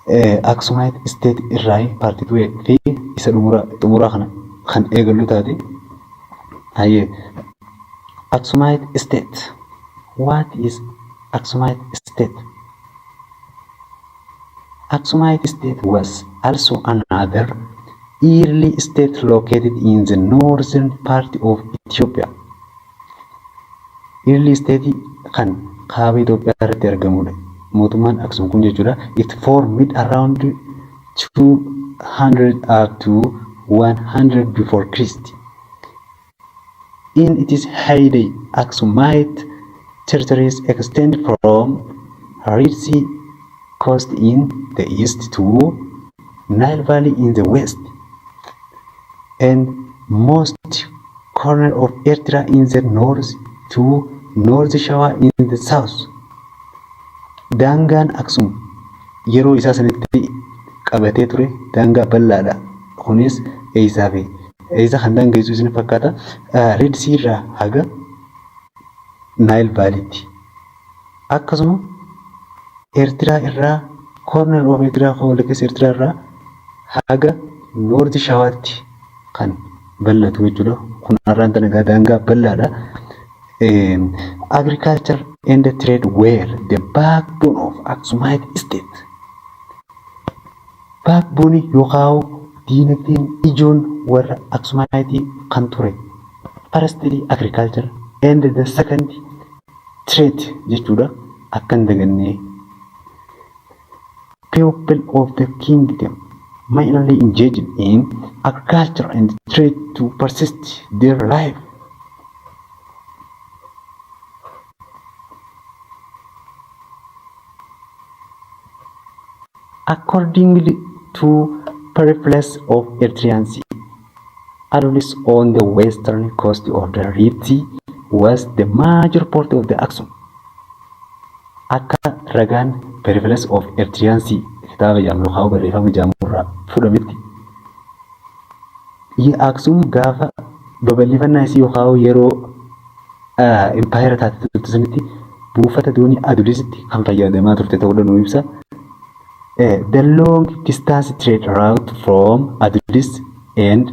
Aksumite State irraa part 2 fi isa xumuraa kana kan eegallu taate. Hayyee, Aksumite State. What is Aksumite State? Aksumite State was also another early state located in the northern part of Ethiopia. Early state kan kaaba Itoophiyaa irratti argamudha. Mootummaan Aksum kun jechuudha. It formed around 200 up to 100 before Christ. In its heyday, Aksumite territories extend from Red Sea coast in the east to Nile Valley in the west and most corner of Eritrea in the north to North Shawa in the south. Daangaan Aksum yeroo isaa sanitti qabatee ture daangaa bal'aadha. Kunis eessaa fi eessa kan daangessu isin fakkaata? Red Sea irraa haga Nile Valleytti. Akkasuma Eertiraa irraa, corner of Eertiraa, walakkeessa Eertiraa irraa haga North Shawaatti kan bal'atu jechuudha. Kun har'aan tana daangaa bal'aadha. Agriculture and trade were the backbone of Aksumite state. Backbone yookaan diinagdeen ijoon warra Aksumite kan ture. Firstly, agriculture and the second, trade jechuudha. Akka hin dagannee. People of the kingdom mainly engaged in agriculture and trade to persist their life. According to Periplus of Erythraean Sea, Adulis on the western coast of the Red Sea was the major port of the Aksum. Akka ragaan Periplus of Erythraean Sea kitaaba jedhamu yookaan barreeffama jedhamu irraa fudhametti, Aksum gaafa babal'ifannaa isii yookaan yeroo impaayera taate turte sanitti buufata doonii Adulisitti kan fayyadamaa turte ta'uu nu ibsa. The long distance trade route from Adulis and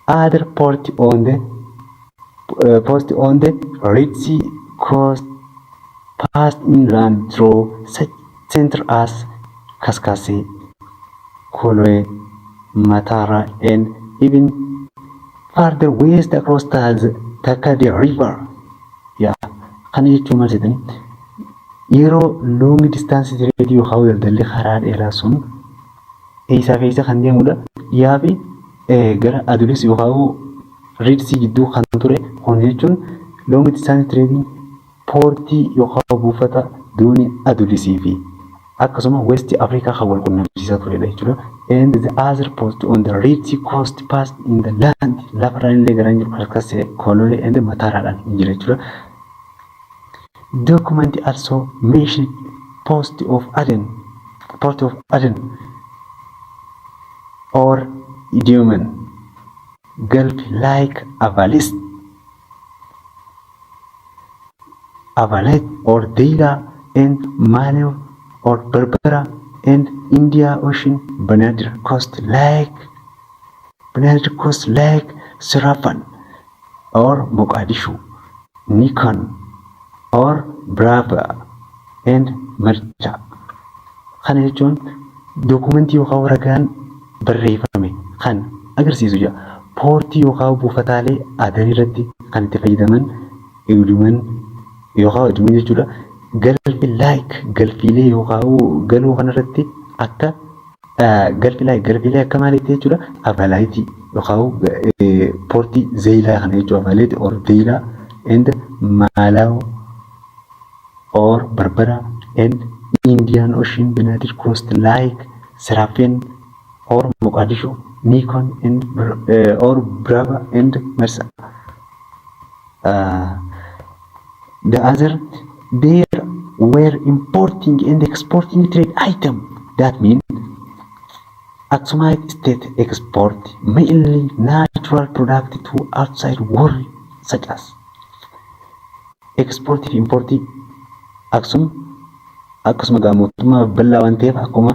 other port on the post on the Red Sea coast passed inland through such centers as Kaskase, Koloe, Matara, and even farther west across the Takadi River. Yaa, kana jechuun maal jedhani? Yeroo long distance trade yookaan daldalli karaa dheeraa sun eessaa fi eessa kan deemudha? Dhiyaa fi gara Adulis yookaan Red Sea gidduu kan ture. Kun jechuun long distance trading poortii yookaan buufata doonii Adulisii fi akkasuma West Africa kan wal qunnamsiisaa turedha jechuudha. And the other post on the Red Sea coast passed in the land, lafarraan illee garaan jiru Kaskasee, Kololee and Mataaraadhaan hin jira jechuudha. Document also mentioned port of Aden or Idiomen, Gulf like Avalet or Deira and Maleo or Berbera and India Ocean Benadir coast like Serafan or Mogadishu, Nikon or Brava and Marcha. Kana jechuun dookumentii yookaan ragaan barreeffame kan agarsiisu jira. Poortii yookaan buufataalee Adan irratti kan itti fayyadaman Iduman yookaan Iduman jechuudha. Gulf like galfiilee yookaan galoo kanarratti akka Gulf like galfiilee akka maaliitti jechuudha? Avalaayitii yookaan poortii Zeeyilaa kana jechuudha. Avaleet or Zeeyilaa and Maalaaw or Barbara and Indian Ocean Benadir Coast like Serafin or Mogadishu, Nikon and or Brava and Mersa. The other, there were importing and exporting trade item. That means Aksumite state export mainly natural product to outside world, such as export fi import Aksum Akkasuma egaa mootummaa bal'aa waan ta'eef, akkuma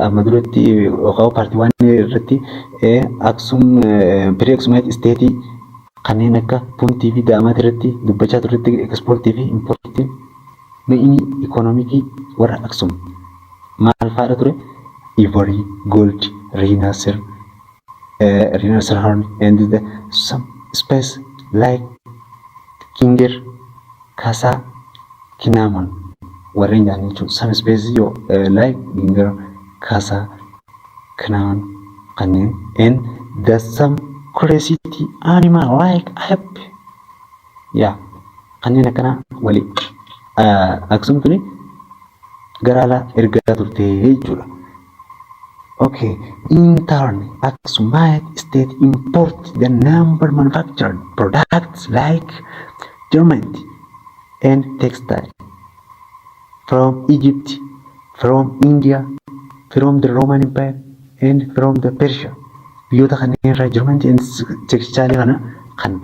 amma duratti yookaan part one irratti Aksum, pre-Aksumite state kanneen akka Puntii fi Daamaat irratti dubbachaa turretti, exportii fi importiin mi'ini economic warra Aksum maal fa'aadha ture? Ivory, gold, rhinoceros horn and the some spice like ginger, cassia, cinnamon warreen jedhan jechuudha. Some spice yoo like ginger, cassia, cinnamon kanneen and the some curiosity animal like ape, yaa, kanneen akkanaa walii Aksum tuni gara alaa ergaa turte jechuudha. Okay, in turn, Aksumite state import the number manufactured products like garment and textile from Egypt, from India, from the Roman Empire and from the Persia. Biyyoota kanneen irraa garment and textile kana kan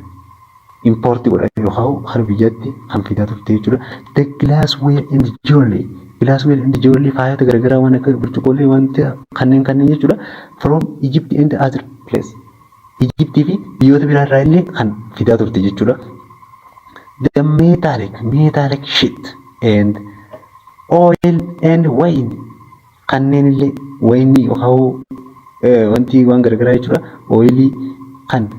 import godhan yookaan kan biyyatti kan fidaa turte jechuudha. The glassware and jewelry, glassware and jewelry, faayota garaagaraa waan akka burcuqqoolee, wanta kanneen jechuudha. From Egypt and other place. Egyptii fi biyyoota biraa irraa illee kan fidaa turte jechuudha. The metallic sheet and oil and wine kanneen illee, wayinii yookaan wanti waan garaagaraa jechuudha. Oilii kan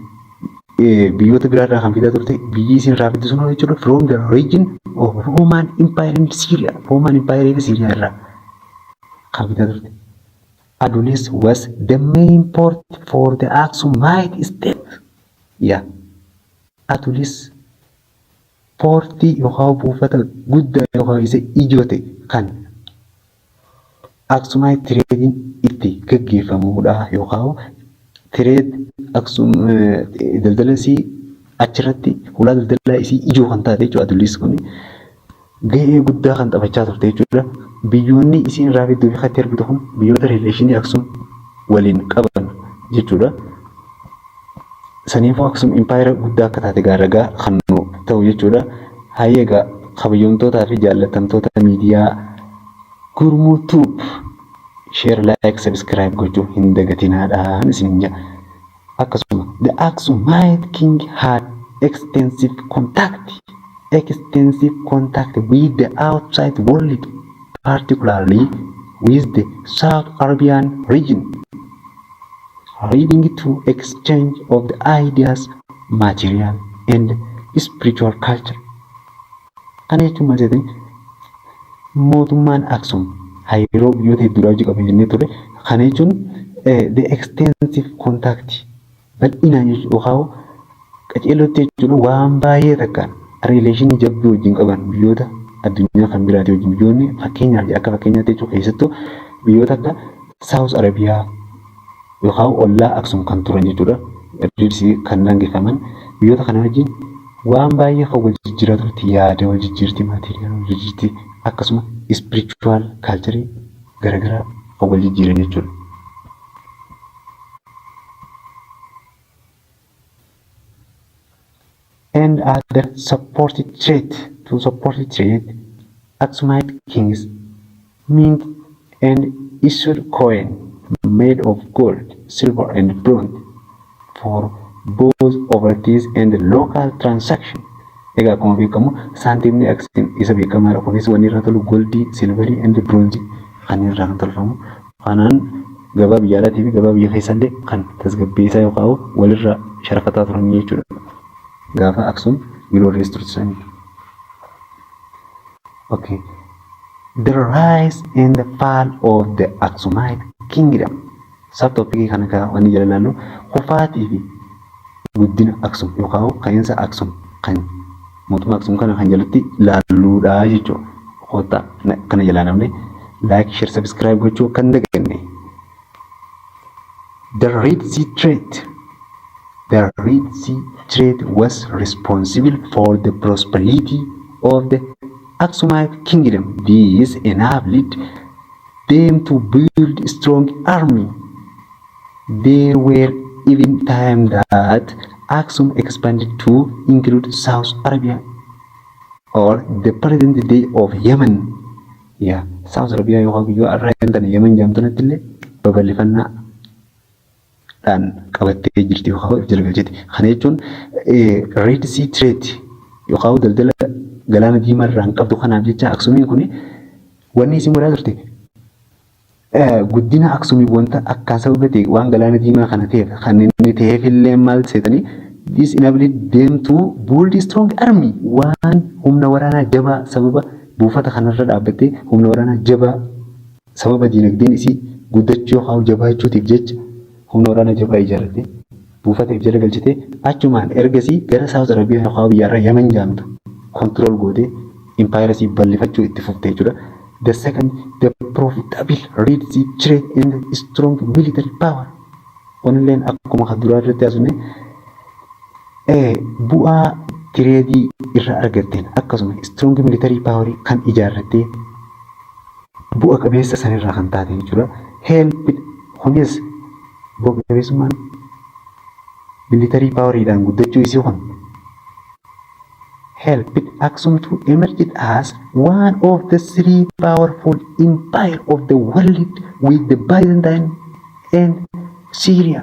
biyyoota biraa irraa kan fidaa turte, biyyi isin irraa fiddu sun jechuudha. From the region of Roman Empire and Syria. Roman Empire fi Syria irraa kan fidaa turte. Adulis was the main port for the Aksumite state. Yeah. Adulis portii yookaan buufata guddaa yookaan isa ijoo ta'e kan Aksumite tradeiin itti gaggeeffamudha, yookaan trade Aksum daldala isii achirratti hulaa daldalaa isii ijoo kan taate jechuudha. Adulis kun gahee guddaa kan taphachaa turte jechuudha. Biyyoonni isiin irraa fidduu fi kan ergitu kun biyyoota relationii Aksum waliin qaban jechuudha. Saniifuu Aksum impaayera guddaa akka taate gaaragaa kan nu ta'u jechuudha. Hayyee, egaa kabajamtootaa fi jaallatamtoota miidiyaa Gurmuu Tube, share, like, subscribe gochuu hin dagatinaadhaan isin jedha. Akkasuma the Aksumite king had extensive contact with the outside world, particularly with the South Arabian region, leading to exchange of the ideas, material and spiritual culture. Kana jechuun maal jedhanii, mootummaan Aksum hariiroo biyyoota hedduudhaa hojii qaba jennee ture. Kana jechuun the extensive contact bal'inaan yookaan qaceellotti jechuudha, waan baay'ee takkaan relationii jabduu wajjin qaban biyyoota addunyaa kan biraati wajjin. Biyyoonni fakkeenyaaf, akka fakkeenyaatti jechuudha, keessattuu biyyoota akka South Arabiyaa yookaan ollaa Aksum kan turan jechuudha. Red Sea kan daangeffaman biyyoota kana wajjin waan baay'ee kan wal jijjiiraa turte, yaada wal jijjiirti, material wal jijjiirti, akkasuma spiritual culture garaagaraa kan wal jijjiiran jechuudha. And other supported trade to support trade, Aksumite kings mint and issued coin made of gold, silver and bronze for both overseas and local transaction. Egaa akkuma beekamu saantimni Aksum isa beekamaadha. Kunis wanni irraa tolu goldii, silverii and bronze kan irraa kan tolfamu. Kanaan gabaa biyya alaatii fi gabaa biyya keessallee kan tasgabbeessaa yookaan walirra sharafataa turan jechuudha. Gaafa Aksum glorious turte. Okay. The rise and the fall of the Aksumite kingdom. Subtopicii kana kan wanni jala ilaallu kufaatii fi guddina Aksum yookaan ka'iinsa Aksum kan mootummaa Aksum kana kan jalatti ilaalluudha jechuudha. Kottaa kana jalaa namni like, share, subscribe gochuu kan daganne. The Red Sea Trade. The Red Sea trade was responsible for the prosperity of the Aksumite kingdom. This enabled them to build a strong army. There were even times that Aksum expanded to include South Arabia or the present day of Yemen. Yaa South Arabia yookaan biyya har'aa tana Yemen jedhamtu illee babal'ifannaadhaan qabattee jirti yookaan of jala galchiti. Kana jechuun Red Sea Trade yookaan daldala galaana diimaa irraan qabdu kanaaf jecha Aksumiin kun wanni isin godhaa turte, guddina Aksumii wanta akkaan sababa ta'e waan galaana diimaa kana ta'eef, kan inni ta'eef illee maal seetanii, this enabled them to build strong army, waan humna waraanaa jabaa sababa buufata kanarra dhaabbattee humna waraanaa jabaa sababa diinagdeen isii guddachuu yookaan jabaachuutiif jecha humna waraanaa jabaa ijaarrattee buufata if jala galchitee, achumaan ergasii gara South Arabia yookaan biyya Yemen jedhamtu control gootee impaayera isii bal'ifachuu itti fufte jechuudha. The second, the profitable Red Sea trade and strong military power. Kunilleen akkuma kan duraa irratti haasofne bu'aa trade ii irraa argatteen akkasuma strong military power kan ijaarrattee bu'a qabeessa sanirraa kan taate jechuudha. Help kunis bu'a qabeessummaan military power iidhaan guddachuu isii kun helped Aksum to emerge as one of the three powerful empire of the world with the Byzantine and Syria.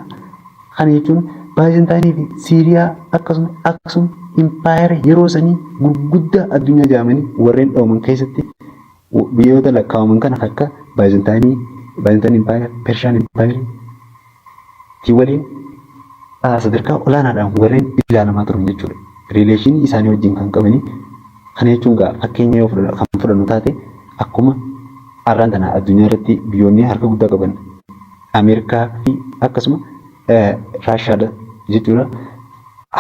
Kana jechuun Byzantine fi Syria akkasuma Aksum empire yeroo sanii gurguddaa addunyaa jedhamanii warreen dhooman keessatti biyyoota lakkaa'aman kana akka Byzantine, Byzantine Empire, Persian Empire ti waliin sadarkaa olaanaadhaan warreen ilaalamaa turan jechuudha. Relation ii isaanii wajjin kan qabanii. Kana jechuun gaa fakkeenya yoo kan fudhannu taate, akkuma har'aan tana addunyaa irratti biyyoonni harka guddaa qaban Ameerikaa fi akkasuma Raashiyaadha jechuudha.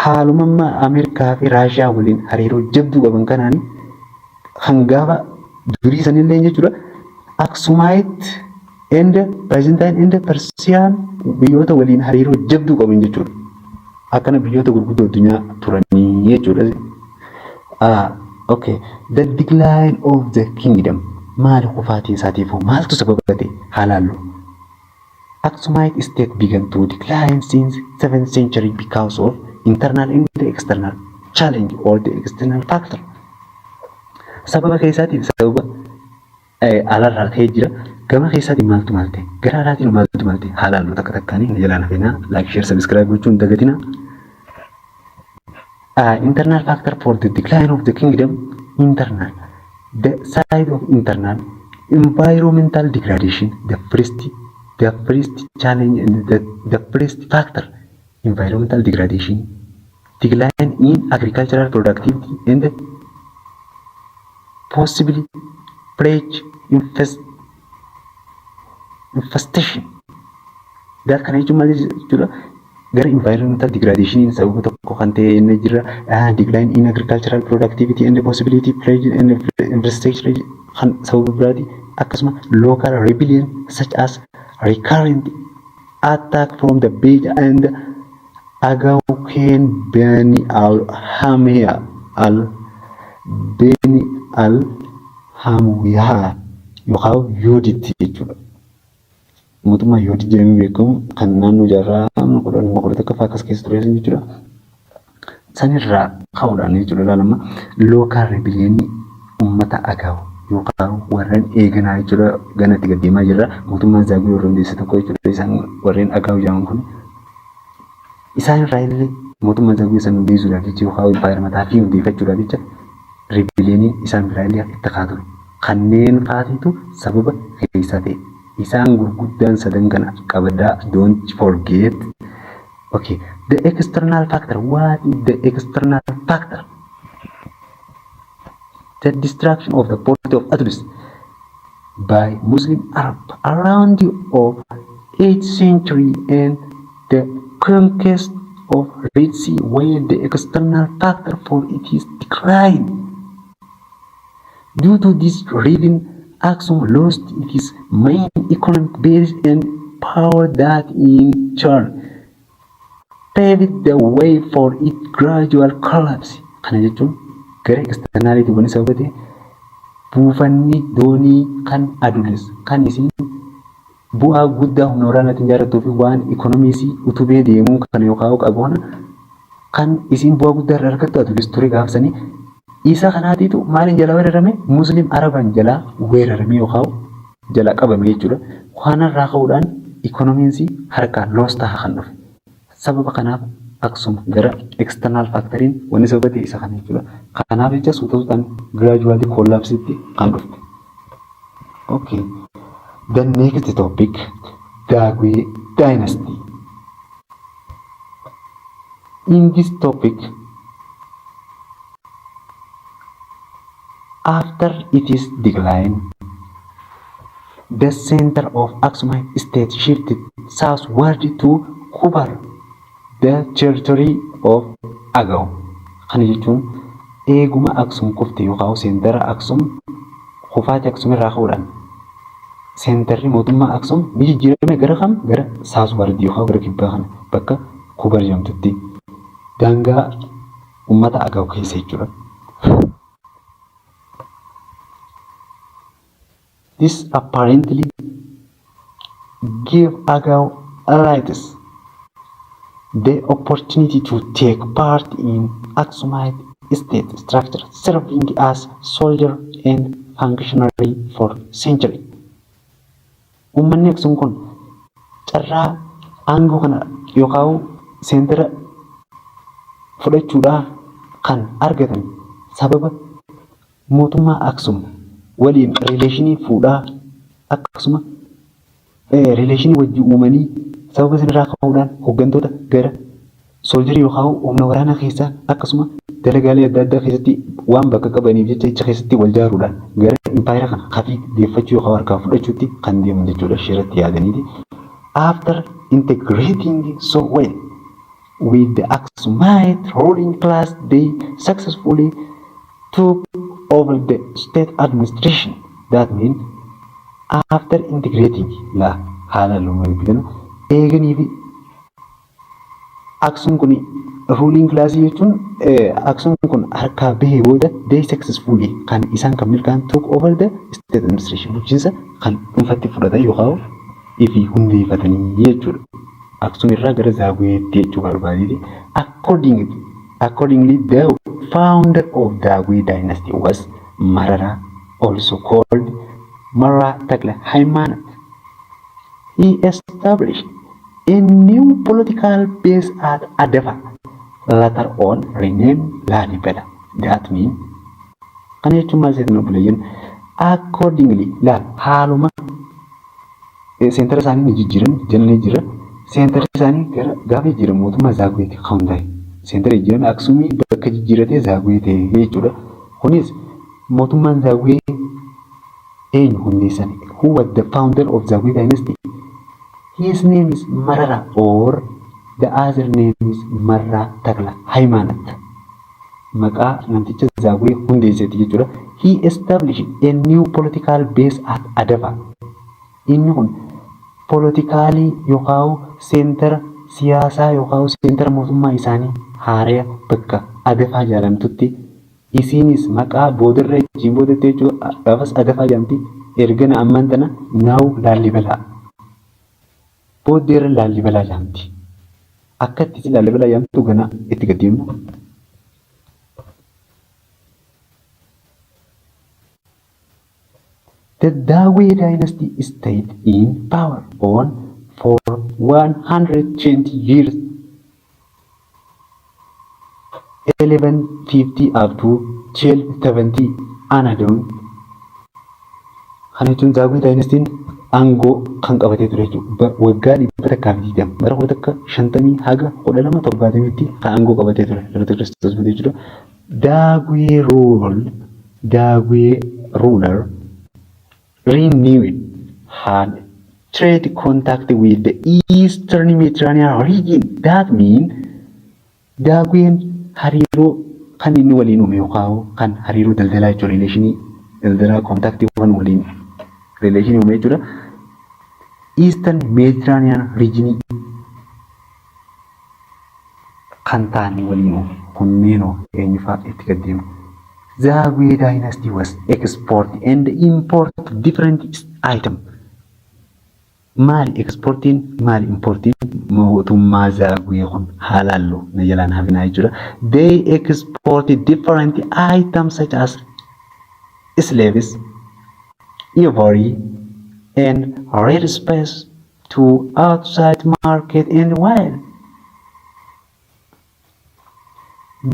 Haaluma amma Ameerikaa fi Raashiyaa waliin hariiroo jabduu qaban kanaan kan gaafa durii sanillee jechuudha. Aksumite and Byzantine and Persian biyyoota waliin hariiroo jabduu qaban jechuudha. Akkana biyyoota gurguddoo addunyaa turanii jechuudha. Ah, okay. The decline of the kingdom, maali kufaatiin isaatiif maaltu sababa ta'e haa laallu. Aksumite state began to decline since 7th century because of internal and external challenge or the external factor. Sababa keessaatiif sababa alarraa ta'ee jira. Gama keessaatiin maaltu maal ta'e? Gara alaatiin maaltu maal ta'e? Haa laallu takka takkaanii na jalaan hafeenaa. Like, share, subscribe gochuun dagatina. Internal factor for the decline of the kingdom, internal, the side of internal, environmental degradation, the first challenge and the first factor, environmental degradation, decline in agricultural productivity and possibly plague infestation. That kana jechuun maal jechuudha? Gara environmental degradation sababa tokko kan ta'e inni jira, decline in agricultural productivity and possibility plague and infestation kan sababa biraati. Akkasuma local rebellion such as recurrent attack from the Beja and Agaw Ken Beni al Hamia al Beni al Hamuyaa yookaan Yooditti jechuudha. Mootummaa Yoodit jedhamee beekamu kan naannoo jaarraa 10, 11ffaa akkas keessa ture jechuudha. Sanirraa ka'uudhaan jechuudha ilaalama local rebellion uummata Agaw yookaan warreen eeganaa jechuudha gana itti gaddeemaa jirra. Mootummaan Zaaguu warra hundeesse tokko jechuudha isaan warreen Agaw jedhaman kun. Isaan irraa illee mootummaa Zaaguu san hundeessuudhaaf jecha yookaan impaayera mataa fi hundeeffachuudhaaf jecha rebellion iin isaan biraa illee itti kaa ture. Kanneen faatitu sababa keessaa ta'e. Isaan gurguddaan sadan kana qabadhaa, don't forget. Okay, the external factor. What is the external factor? The destruction of the port of Adulis by Muslim Arab around the of 8th century and the conquest of Red Sea were the external factor for its decline. Due to this reason, Aksum lost its main economic base and power that in turn paved the way for its gradual collapse. Kana jechuun gara external iitiin wanni sababa ta'e buufanni doonii kan Adulis kan isin bu'aa guddaa humna waraanaatiin ijaarrattuu fi waan ikonomii isii utubee deemuu kana yookaan qabu kana kan isin bu'aa guddaa irraa argattu Adulis ture gaafsanii. Isa kanaatiitu maaliin jalaa weerarame? Muslim Araban jalaa weerarame yookaan jalaa qabame jechuudha. Kanarraa ka'uudhaan ikoonomiinsi harkaan loss ta'a kan dhufe. Sababa kanaaf Aksum gara external factoriin wanni sababa ta'e isa kana jechuudha. Kanaaf jecha suuta suutaan gradually collapse kan dhufte. Okay. The next topic, Zagwe Dynasty. In this topic, after its decline, the center of Aksumite state shifted southward to Kubar, the territory of Agaw. Kana jechuun eeguma Aksum kufte yookaan centera Aksum kufaatii Aksum irraa ka'uudhaan centerri mootummaa Aksum ni jijjiirame. Gara kam? Gara southward yookaan gara kibbaa kana bakka Kubar jedhamtutti, daangaa uummata Agaw keessa jechuudha. This apparently gave Agaw elites the opportunity to take part in Aksumite state structure, serving as soldier and functionary for century. Uummanni Aksum kun carraa aangoo kana yookaan centera fudhachuudhaa kan argatan sababa mootummaa Aksum waliin relationii fuudhaa, akkasuma relationii wajjin uumanii, sababa sanarraa ka'uudhaan hooggantoota gara soldierii yookaan humna waraanaa keessaa, akkasuma dalagaalee adda addaa keessatti waan bakka qabaniif jecha, icha keessatti wal jaaruudhaan gara impaayera kana kafii deeffachuu yookaan harkaa fudhachuutti kan deeman jechuudha isheerratti yaadaniiti. After integrating so well with the Aksumite ruling class, they successfully took over the state administration. That means after integrating la haala luma kana eeganii fi Aksum kun ruling class jechuun Aksum kun harkaa bahee booda, they successfully kan isaan kan milkaan took over the state administration, bulchiinsa kan dhuunfatti fudhatan yookaan ifi hundeeffatanii jechuudha. Aksum irraa gara Zaaguweetti jechuu barbaadeeti. Accordingly, the founder of Zagwe dynasty was Marara, also called Mara Takla Haymanot. He established a new political base at Adafa, later on renamed Lalibela. That means, kana jechuun maal seetan obboleeyyan? Accordingly laal, haaluma centera isaanii ni jijjiiran jennee jira. Centerri isaanii gara gaafa jijjiiran mootummaa Zaaguweeti kan hundaa'e. Centera jijjiirame, Aksumii bakka jijjiiratee Zaaguwee ta'e jechuudha. Kunis mootummaan Zaaguwee eenyu hundeessan? Who was the founder of Zagwe dynasty? His name is Marara, or the other name is Marra Takla Haymanot. Maqaa namticha Zaaguwee hundeesseeti jechuudha. He established a new political base at Adafa. Inni kun politicalii yookaan centera siyaasaa yookaan centera mootummaa isaanii haaraya bakka Adafaa jedhamtutti, isiinis maqaa boodarra ittiin boodatti jechuudha. Gaafas Adafaa jedhamti. Ergana ammaan tana now Laallibalaa. Booddeerra Laallibalaa jedhamti. Akka itti Laallibalaa jedhamtu gana itti gad deemna. The Zagwe dynasty stayed in power on for 120 years, 1150 up to 1270 Anadolu. Kana jechuun Zagwe dynastyn aangoo kan qabatee ture jechuudha. Waggaa 120, bara 1050 haga 1270tti kan aangoo qabatee ture. Dhaloota Kiristoos jechuudha. Zagwe ruler renewed had trade contact with the Eastern Mediterranean region. That means Zagween hariiroo kan inni waliin uume yookaan kan hariiroo daldalaa jechuudha. Relationii daldalaa, contactii kan waliin relationii uume jechuudha. Eastern Mediterranean region kan ta'an waliin uume. Kunneenoo eenyufaa? Itti gaddeemu. Zagwe dynasty was export and import different item. Maali exportiin, maali importiin mootummaa Zaaguwee kun haa laallu, na jalaan hafinaa jechuudha. They export different items such as slaves, ivory and rare spice to outside market and while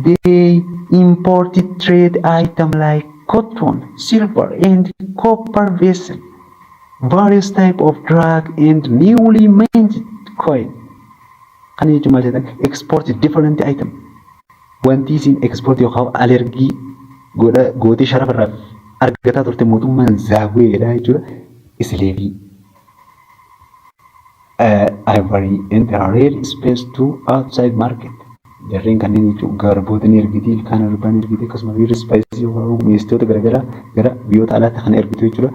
they imported trade item like cotton, silver and copper vessel, various type of drug and newly minted coin. Kana jechuun maal jedhan? Export different item. Wanti isin export yookaan alergii godha gootee sharafa irraa argataa turte mootummaan Zaaguweedha jechuudha. Isleevii, ivory and rare space to outside market. Jarreen kanneen jechuun garboota ni ergiti, ilkaan arbaa ni ergiti, akkasuma rare spice yookaan mi'eessitoota garaagaraa gara biyyoota alaatti kan ergitu jechuudha.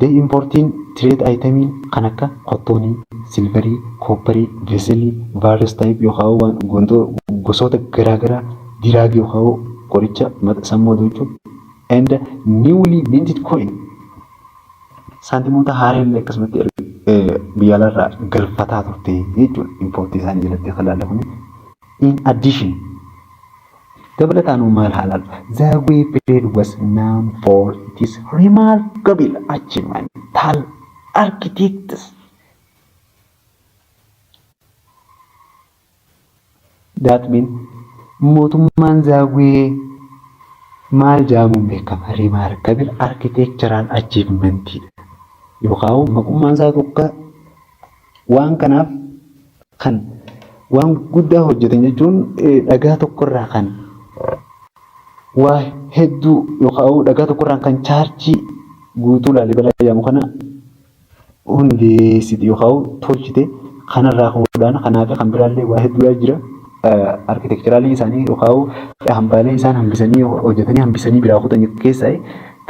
They importing trade itemiin kan akka cottonii, silverii, copperii, vesselii, various type yookaan waan gosoota garaagaraa, drugii yookaan qoricha sammuu jechuudha. And newly minted coin, saantimoota haaraa illee akkasumatti biyya alaarraa galfataa turte jechuudha. Importii isaanii jalatti kan laalamu. In addition, dabalataan maal haa laallu? Zagwe period was known for its remarkable achievement architects. That mean mootummaan Zaagwee maal jedhamuun beekama? Remarkable architectural achievement yookaan maqummaan isaa tokko waan kanaaf kan waan guddaa hojjetan jechuun dhagaa tokkorraa kan waa hedduu yookaan dhagaa tokkorraa kan churchii guutuu Laalibalaa jedhamu kana hundeessite yookaan tolchite kanarraa ka'uudhaan kanaaf kan biraallee waa hedduudha jira. Architecturalii isaanii yookaan hambaalee isaan hambisanii hojjetanii hambisanii biraa kutan keessaa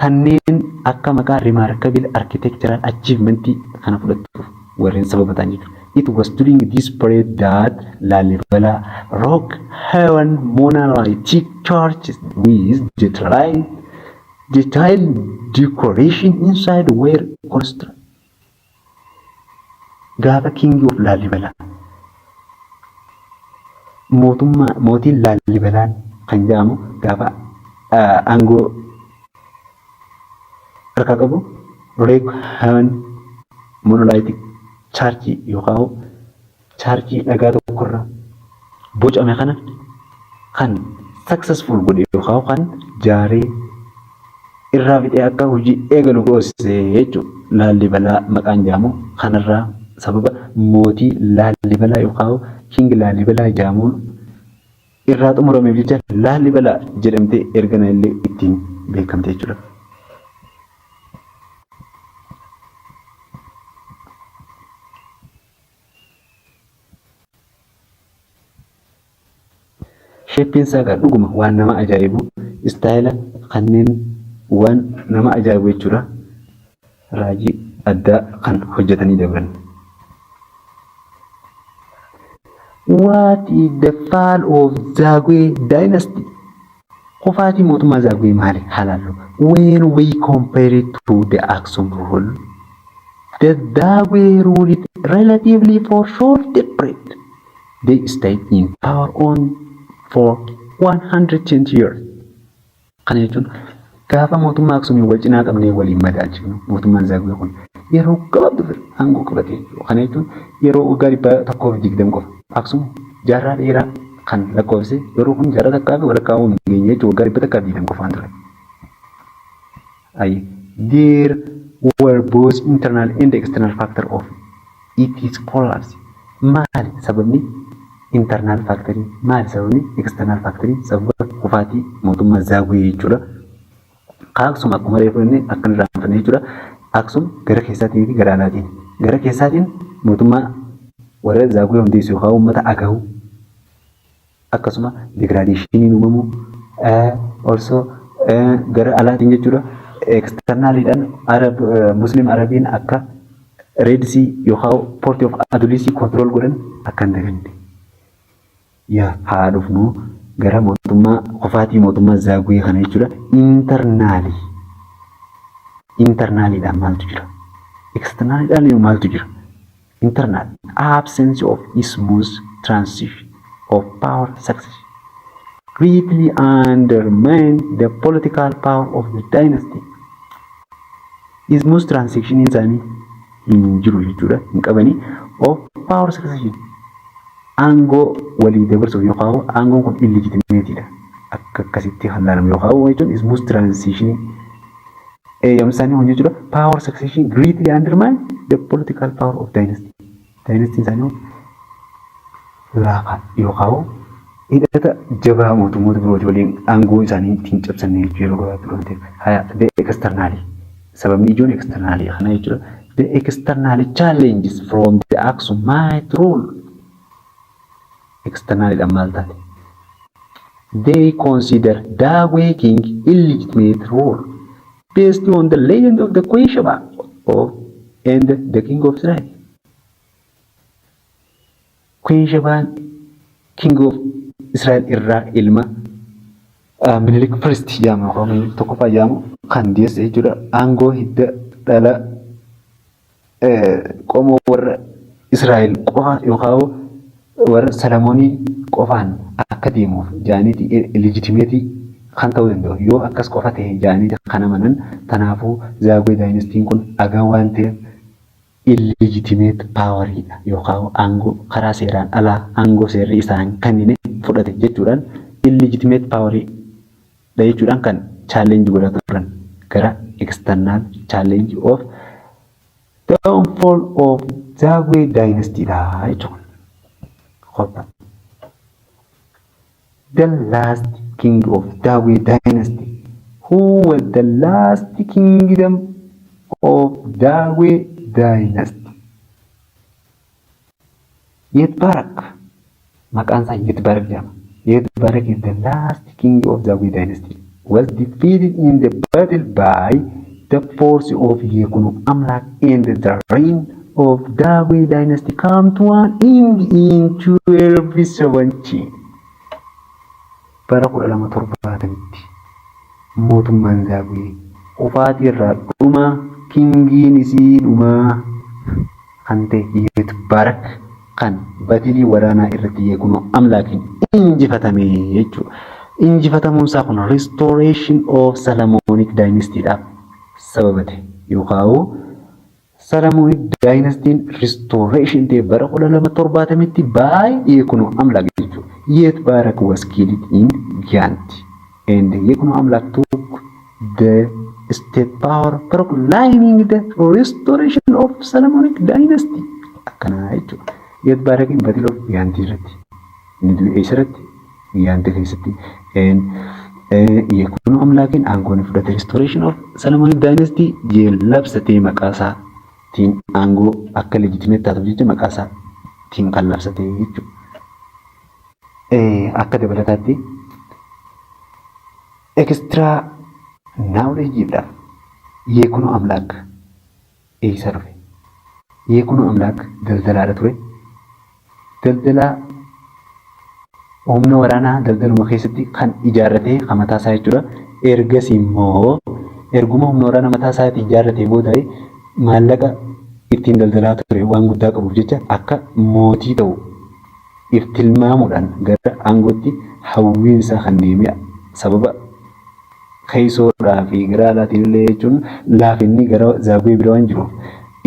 kanneen akka maqaa remarkable architectural achievement kana fudhattuuf warreen sababa ta'an jechuudha. It was during this period that Lalibela Rock Hewn Monolithic Church with detailed decoration inside were constructed. Gaafa King of Lalibela, mootummaa mootiin Laalibalaan kan jedhamu gaafa aangoo harkaa qabu, Rock Hewn Monolithic Church yookaan churchii dhagaa tokkorraa bocame kana kan successful godhe yookaan kan jaaree irraa fixee akka hojii eegalu goosise jechuudha. Laalibalaa maqaan jedhamu kanarraa sababa mootii Laalibalaa yookaan King Laalibalaa jedhamuun irraa xumurameef jecha Laalibalaa jedhamtee ergana illee ittiin beekamte jechuudha. Shapeiin isaa egaa dhuguma waan nama ajaa'ibu, style kanneen waan nama ajaa'ibu jechuudha. Raajii addaa kan hojjetanii dabran. What is the fall of Zagwe dynasty? Kufaatii mootummaa Zagwe maali? Haa laallu. When we compare it to the Aksum rule, the Zagwe ruled relatively for short period. They stayed in power on for 120 years. Kana jechuun gaafa mootummaa Aksumii wal cinaa qabnee waliin madaalchifnu, mootummaan Zagwe kun yeroo gabaabduu aangoo qabate jechuudha. Kana jechuun yeroo waggaa 120 qofa. Aksum jaarraa dheeraa kan lakkoofse, yeroo kun jaarraa takkaa fi walakkaa hin geenye jechuudha, waggaa 120 qofaan ture. Ayi, there were both internal and external factor of its collapse. Maali sababni internal factorii? Maali sababni external factorii? Sababa kufaatii mootummaa Zaagwee jechuudha. Aksum akkuma reefu inni akka hin irraanfanne jechuudha. Aksum gara keessaatii fi gara alaatiin. Gara keessaatiin mootummaa warra Zaagwee hundeessu yookaan uummata Agawu, akkasuma degradationiin uumamu also gara alaatiin jechuudha. Externaliidhaan Arab, Muslim Arabiin akka Red Sea yookaan Port of Adulisii control godhan akka hin daganne. Yaa haa dhufnu gara mootummaa kufaatii mootummaa Zaagwee kana jechuudha. Internally. Internaliidhaan maaltu jira? Externalidhaan maaltu jira? Internal absence of smooth transition of power succession greatly undermine the political power of the dynasty. Smooth transition isaanii hin jiru jechuudha. Hin qabanii of power succession, aangoo walii dabarsuuf yookaan aangoon kun illegitimateiidha. Akka akkasitti kan ilaalamu yookaan jechuun smooth transition eeyyamsaanii kun jechuudha. Power succession greatly undermine the political power of dynasty. Dynasty isaanii laafaa yookaan hidhata jabaa mootummoota birootii waliin aangoo isaanii ittiin cabsanne jechuu yeroo gabaabduu waan ta'eef. Haya, the externally. Sababni ijoon externally kana jechuudha. The external challenges from the Aksumite rule. Externalidhaan maal taate? They consider Zagwe king illegitimate rule based on the legend of the Queen Sheba of and the king of Israel. Queen Shebaan king of Israel irraa ilma Minilik first jedhama yookaan Minilik tokkoffaa jedhamu kan deesse jechuudha. Aangoo hidda dhala qomoo warra Israa'el qofa yookaan warra Salamoonii qofaan akka deemuuf jaaniiti illegitimateii kan ta'uu danda'u yoo akkas qofa ta'e jaaniiti kan amanan. Kanaafuu Zaagwee dynastyn kun agaa waan ta'eef illegitimate poweriidha yookaan aangoo karaa seeraan alaa aangoo seerri isaan kennine fudhate jechuudhaan, illegitimate poweriidha jechuudhaan kan challenge godhaa turan gara external challenge of downfall of Zagwe dynasty dha jechuudha. Qopha. The last king of Zagwe dynasty, who was the last kingdom of Zagwe dynasty? Yetbarak. Maqaan isaa Yetbarak jedhama. Yetbarak is the last king of Zagwe dynasty. Was defeated in the battle by the force of Yekuno Amlak and the reign of Zagwe dynasty come to an end in 1270. Bara 1270tti mootummaan Zaagwee kufaatii irraa dhuma kingiin isii dhumaa kan ta'e Yetbarak kan battleii waraanaa irratti Yekuno Amlaakiin injifatame jechuudha. Injifatamuun isaa kun restoration of Solomonic dynastydhaaf sababa ta'e yookaan Solomonic dynastyn restoration ta'e bara 1270tti baay'ee Yekuno Amlaak jechuudha. Yetbarak was killed in Gayint and Yekuno Amlak took the state power, proclaiming the restoration of Solomonic dynasty. Akkanaa jechuudha. Yetbarakiin battle of Gayintii irratti inni du'e eessarratti? Gayintii keessatti. Yekuno Amlaakiin aangoo ni fudhate, restoration of Solomonic dynasty jee labsatee maqaa isaatiin aangoo akka legitimate taatuuf jecha maqaa isaatiin kan labsate jechuudha. Akka dabalataatti extra knowledgeiidhaaf Yekuno Amlaak eessa dhufe? Yekuno Amlaak daldalaadha ture. Daldalaa humna waraanaa daldaluma keessatti kan ijaarratee kan mataa isaa jechuudha. Ergasii immoo erguma humna waraanaa mataa isaatii ijaarratee booda maallaqa ittiin daldalaa ture waan guddaa qabuuf jecha akka mootii ta'u if tilmaamuudhaan gara aangootti hawwiinsa kan deeme sababa keessoodhaa fi gara alaatiin illee jechuun laafinni gara Zaagwee bira waan jiruuf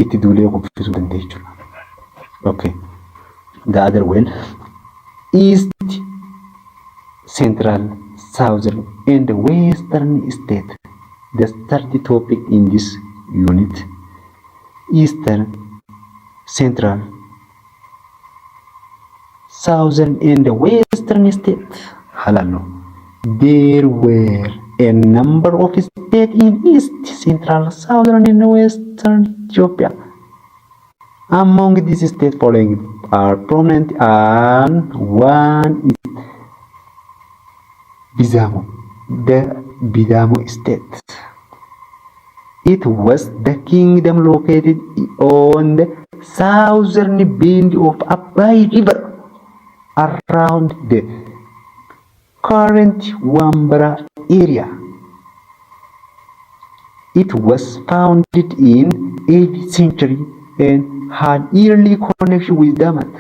itti duulee kuffisuu danda'e jechuudha. Okay. The other one, East, Central, Southern and Western state. The third topic in this unit, Eastern, Central, Southern and Western state. Halalo. There were a number of states in East, Central, Southern and Western Ethiopia. Among these states, following are prominent and one is Bizamo, the Bizamo state. It was the kingdom located on the southern bend of Abai River around the current Wambara area. It was founded in 8th century and had early connection with Damat.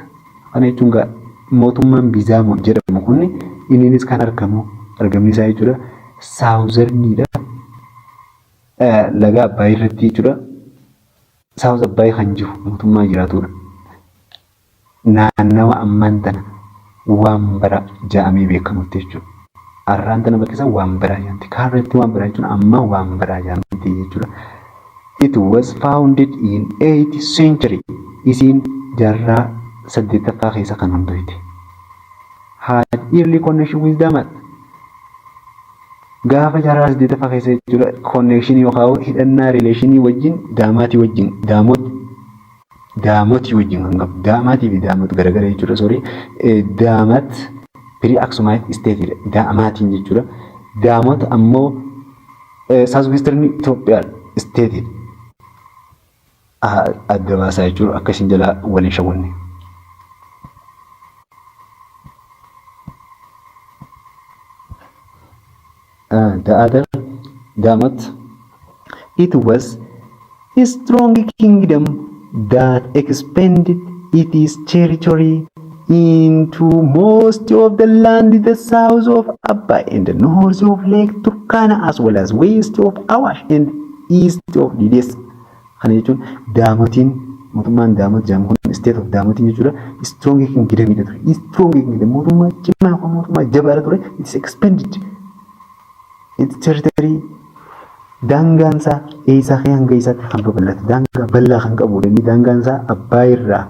Kana jechuun gaa mootummaan Bizaamoo jedhamu kun inninis kan argamu argamni isaa jechuudha southerniidha. Laga Abbaay irratti jechuudha. South Abbaay kan jiru mootummaa jiraatudha. Naannawa ammaan tana Waanbara ja'amee beekamutti jechuudha. Arraan tana bakki isaa Waanbaraa jedhamti. Kaarratti Waanbaraa jechuun amma Waanbaraa jedhamti jechuudha. It was founded in 8th century. Isiin jaarraa saddeettaffaa keessa kan hundoyte. Had early connection with Damat. Gaafa jaarraa saddeettaffaa keessa jechuudha connection yookaan hidhannaa relationii wajjin Daamaatii wajjin Daamot Daamotii wajjin kan qabu. Daamaatii fi Daamot garagara jechuudha. Sorry. Daamat pre Aksumite state dha. Daamaatiin jechuudha. Daamot ammoo South Western Itoophiyaa state adda baasaa jechuudha. Akka isin jalaa waliin shawwanne. The other Damat, it was a strong kingdom that expanded its territory into most of the land the south of Abbay and the north of Lake Turkana as well as west of Awash and east of Didessa. Kana jechuun Daamotiin mootummaan Daamot jedhamu kun state of Daamotiin jechuudha. Strong kingdom ture. Strong kingdom mootummaa cimaa yookaan mootummaa jabaadha ture. It is expanded its territory daangaan isaa eessaa ka'ee hanga eessaatti kan babal'ate daangaa bal'aa kan qabudha. Inni daangaan isaa Abbaay irraa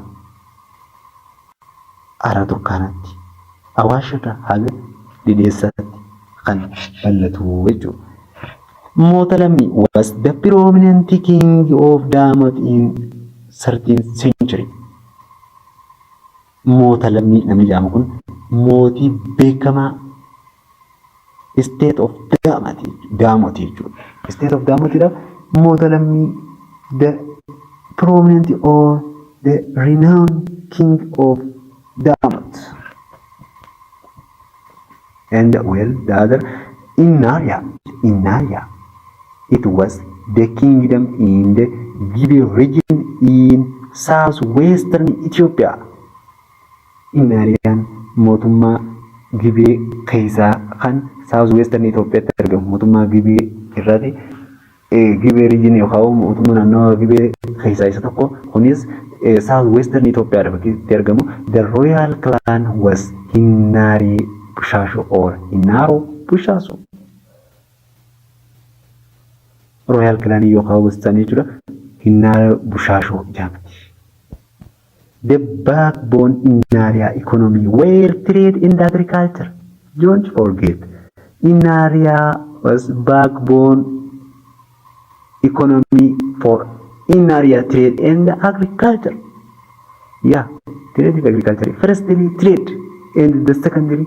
Hara Turkaanaatti, Awaash irraa haga Dhidheessaatti kan bal'atu jechuudha. Mootalammi was the prominent king of Damot in 13th century. Mootalammi namni jedhamu kun mootii beekamaa state of Daamot jechuudha. State of Daamotidha. Mootalammi the prominent or the renowned king of Damot. And well, the other Innaria. Innaria. It was the kingdom in the Gibe region in southwestern Ethiopia. Innaariyaan mootummaa Gibee keessaa kan southwestern Itoophiyaatti argamu mootummaa Gibee irraati. Gibee region yookaan mootummaa naannawa Gibee keessaa isa tokko. Kunis south western Itoophiyaadha bakki itti argamu. The royal clan was Hinnaari Bushaasho or Hinnaaro Bushaaso. Royal clan yookaan gosti isaanii jechuudha. Hinnaaro Bushaashoo jedhamti. The backbone Innaria economy were trade and agriculture. Don't forget, Innaria was backbone economy for Innaria trade and agriculture. Yeah, trade and agriculture. Firstly, trade and the secondary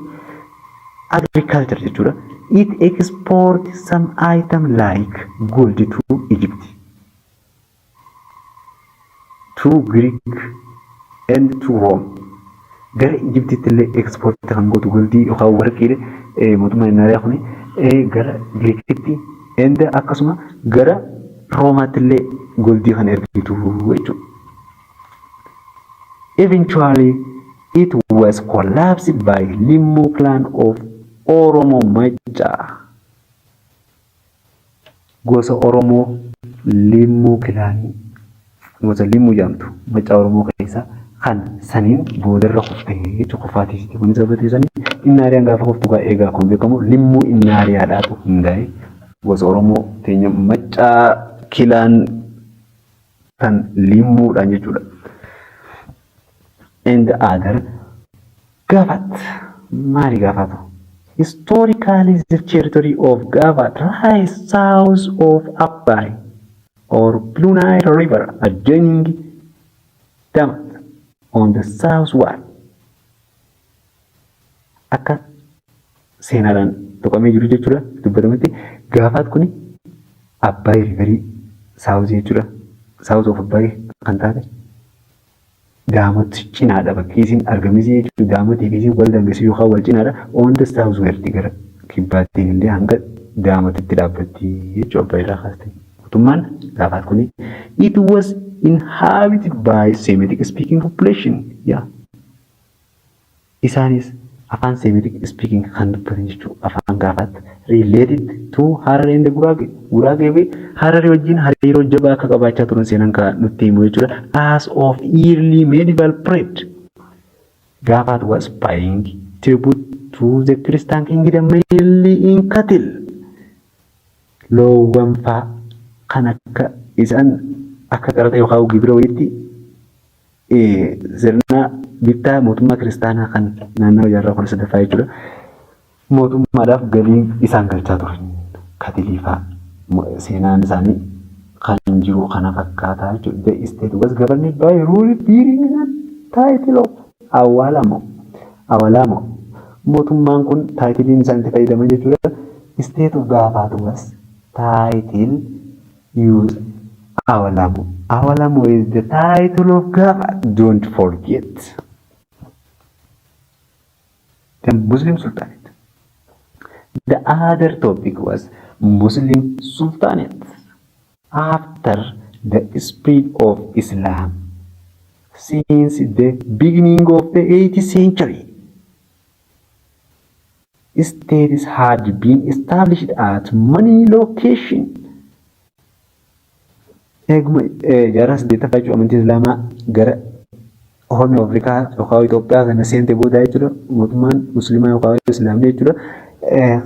agriculture jechuudha. It exports some item like gold to Egypt, to Greek and to Rome. Gara Egyptitti illee export kan gootu goldii yookaan warqii mootummaa Innaariyaa kuni gara Giriikitti and akkasuma gara Roomaatti illee goldii kan ergitu jechuudha. Eventually, it was collapsed by Limmu clan of Oromo Macca. Gosa Oromoo Limmuu clanii gosa Limmuu jedhamtu Macca Oromoo keessaa kan saniin boodarra kufte jechuudha kufaatii isiitii kunis sababa ta'e sanii Innaariyaan gaafa kuftu gaa eegaa akkuma beekamu Limmuu Innaariyaadhaatu hundaa'e gosa Oromoo teenya Maccaa clan kan Limmuudhaan jechuudha. And other Gafat maali Gafatu? Historically, the territory of Gafat lies south of Abbay or Blue Nile River adjoining Damat on the southward. Akka seenaadhaan tuqamee jiru jechuudha dubbatamutti Gaafaat kuni Abbaay Riverii south jechuudha. South of Abbaay kan taate Daamot cinaadha bakki isin argamisi jechuudha. Daamotii fi isin wal daangessu yookaan wal cinaadha. On the southward gara kibbaattiin illee hanga Daamotitti dhaabbatti jechuudha Abbaay irraa kaastee. Mootummaan Gaafaat kuni it was inhabited by Semitic speaking population. Yeah. Isaanis afaan Semitic speaking kan dubbatan jechuudha. Afaan Gaafaat related to Harar and Guraagee. Guraagee fi Hararii wajjin hariiroo jabaa akka qabaachaa turan seenaan kan nutti himu jechuudha. As of early medieval period, Gaafaat was paying tribute to the Christian kingdom, mainly in cattle. Loowwan faa kan akka isaan akka qaraxa yookaan gibira wayiitti sirna bittaa mootummaa kiristaanaa kan naannoo jaarraa 13ffaa jechuudha. Mootummaadhaaf galii isaan galchaa turan cattle faa seenaan isaanii kan jiru kana fakkaataa jechuudha. The state was governed by rule bearing the title of Awwalamo. Awwalamo. Mootummaan kun titleiin isaan itti fayyadaman jechuudha. State of Gaafaat was title use Awalamo. Awalamo is the title of Gafat. Don't forget. The Muslim Sultanate. The other topic was Muslim Sultanate. After the spread of Islam since the beginning of the 8th century, states had been established at many locations. Eeguma jaarraa saddeettaffaa jechuun amantii Islaamaa gara Horn Afrikaa yookaan Itoophiyaa kana seente booda jechuudha, mootummaan Musliimaa yookaan Islaamni jechuudha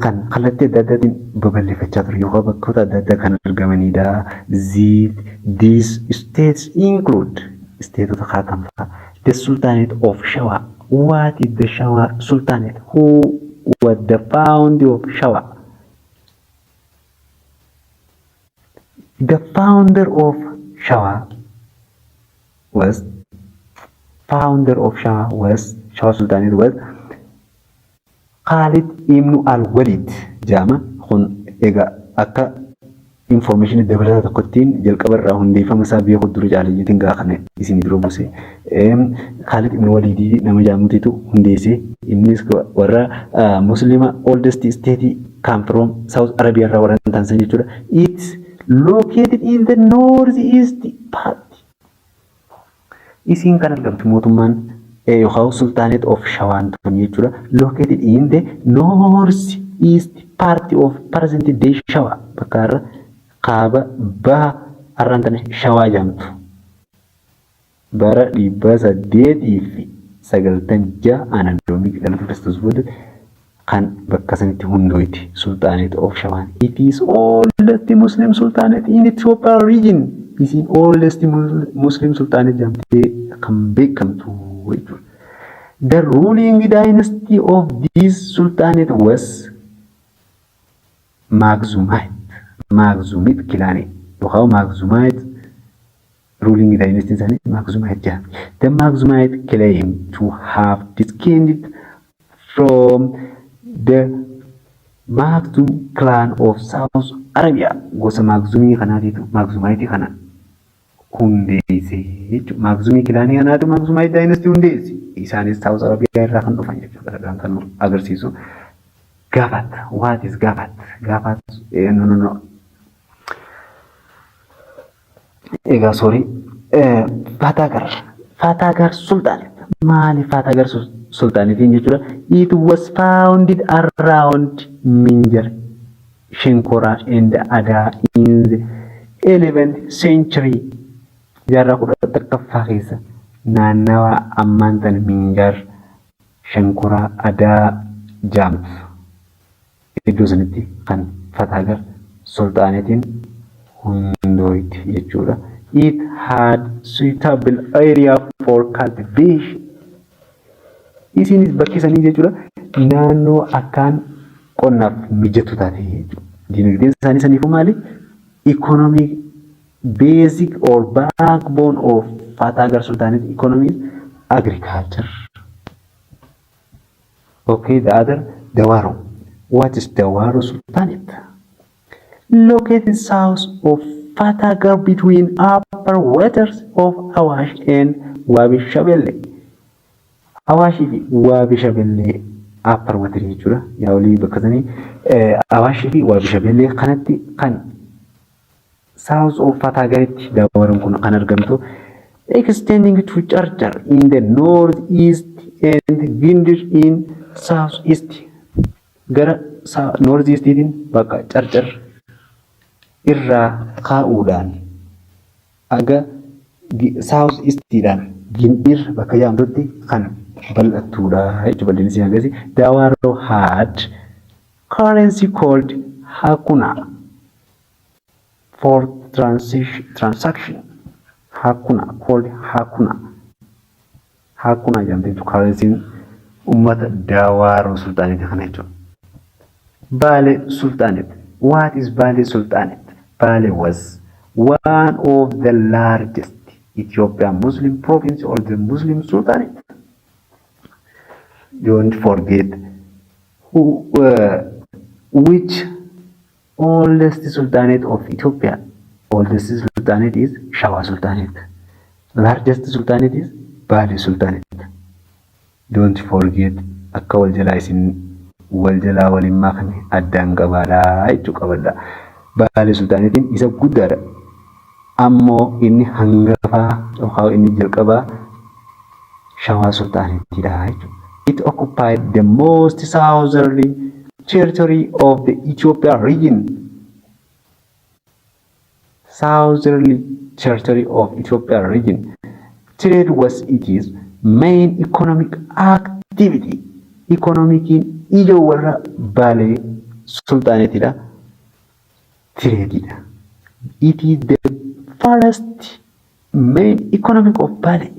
kan kallattii adda addaatiin babal'ifachaa ture yookaan bakkoota adda addaa kan argamanidha. These states include stateota kam fa'a? The Sultanate of Shawa. What is the Shawa Sultanate? Who was the founder of Shawa? The founder of Shawa was founder of Shawa was Shawa Sultanate was Khalid ibn al-Walid jedhama. Kun egaa akka information dabalataa tokkottiin jalqaba irraa hundeeffama isaa beekuu dura caalayyootiin gaa kana isinii dura buuse. Khalid ibn Walid nama jedhamutu hundeesse. Innis warra Muslima oldest state come from South Arabia irraa warra ta'an jechuudha. It's located in the north east part. Isiin kan argamtu mootummaan yookaan Sultanate of Shawaan tun jechuudha. Located in the north east part of present day Shawa. Bakka har'a kaaba baha har'aan tana Shawaa jedhamtu. Bara 896 Anadoomic dhalata Kiristoos booda kan bakka sanitti hundooyti Sultanate of Shawaan. It is oldest Muslim Sultanate in Ethiopia region. Isiin oldest Muslim Sultanate jedhamtee kan beekamtu jechuudha. The ruling dynasty of this sultanate was Makhzumite. Makhzumite clan yookaan Makhzumite ruling dynasty isaanii Makhzumite jedhama. The Makhzumite claim to have descended from the Makhzum clan of South Arabia. Gosa Makhzumii kanaatiitu Makhzumite kana hundeesse jechuudha. Makhzumii clanii kanaatu Makhzumite dynasty hundeesse. Isaanis South Arabia irraa kan dhufan jechuudha. Ragaan kan nu agarsiisu. Gafat. What is Gafat? Gafat. No, no, no. Egaa, sorry. Fatagar. Fatagar Sultanate. Maali Fatagar Sultanatiin jechuudha? It was founded around Minjar, Shenkora and Ada in the 11th century. Jaarraa 11ffaa keessa naannawa ammaan tana Minjar, Shankoraa, Adaa jedhamtu iddoo sanitti kan Fatagar Sultanatiin hundooyti jechuudha. It had suitable area for cultivation. Isinis bakki sanii jechuudha naannoo akkaan qonnaaf mijatu taate jechuudha. Dinagdeen isaanii saniifuu maali? Economic basic or backbone of Fatagar Sultanate economy is agriculture. Okay, the other, Dawaro. What is Dawaro Sultanate? Located south of Fatagar between upper waters of Awash and Wabi Shabelle. Awaashii fi Wabi Shabelle upper water jechuudha. Yaa olii bakka sanii Awaashii fi Wabi Shabelle kanatti kan South of Fataagaritti Daawaroon kun kan argamtu, extending to Carcar in the north east and Gindir in south east. Gara north eastiitiin bakka Carcar irraa kaa'uudhaan aga south eastiidhaan Gindir bakka jedhamtutti kan bal'attuudha jechuudha bal'inni isii hangasi. Daawaroo had currency called Hakuna for transaction. Hakuna called Hakuna. Hakuna jedhamte jechuudha currency'n uummata Daawaroo Sultanate kana jechuudha. Baale Sultanate. What is Baale Sultanate? Baale was one of the largest Ethiopian Muslim province or the Muslim Sultanate. Don't forget which oldest sultanate of Ethiopia. Oldest sultanate is Shawa Sultanate. Largest sultanate is Bale Sultanate. Don't forget, akka wal jalaa isin wal jalaa waliin makne addaan qabaadhaa jechuu qabadha. Baale Sultanatein isa guddaadha. Ammoo inni hangafaa yookaan inni jalqabaa Shawaa Sultanateidha jechuudha. It occupied the most southerly territory of the Ethiopia region. Southerly territory of Ethiopia region. Trade was its main economic activity. Economiciin ijoo warra Baalee Sultanateidha. Tradeidha. It is the first main economic of Bale,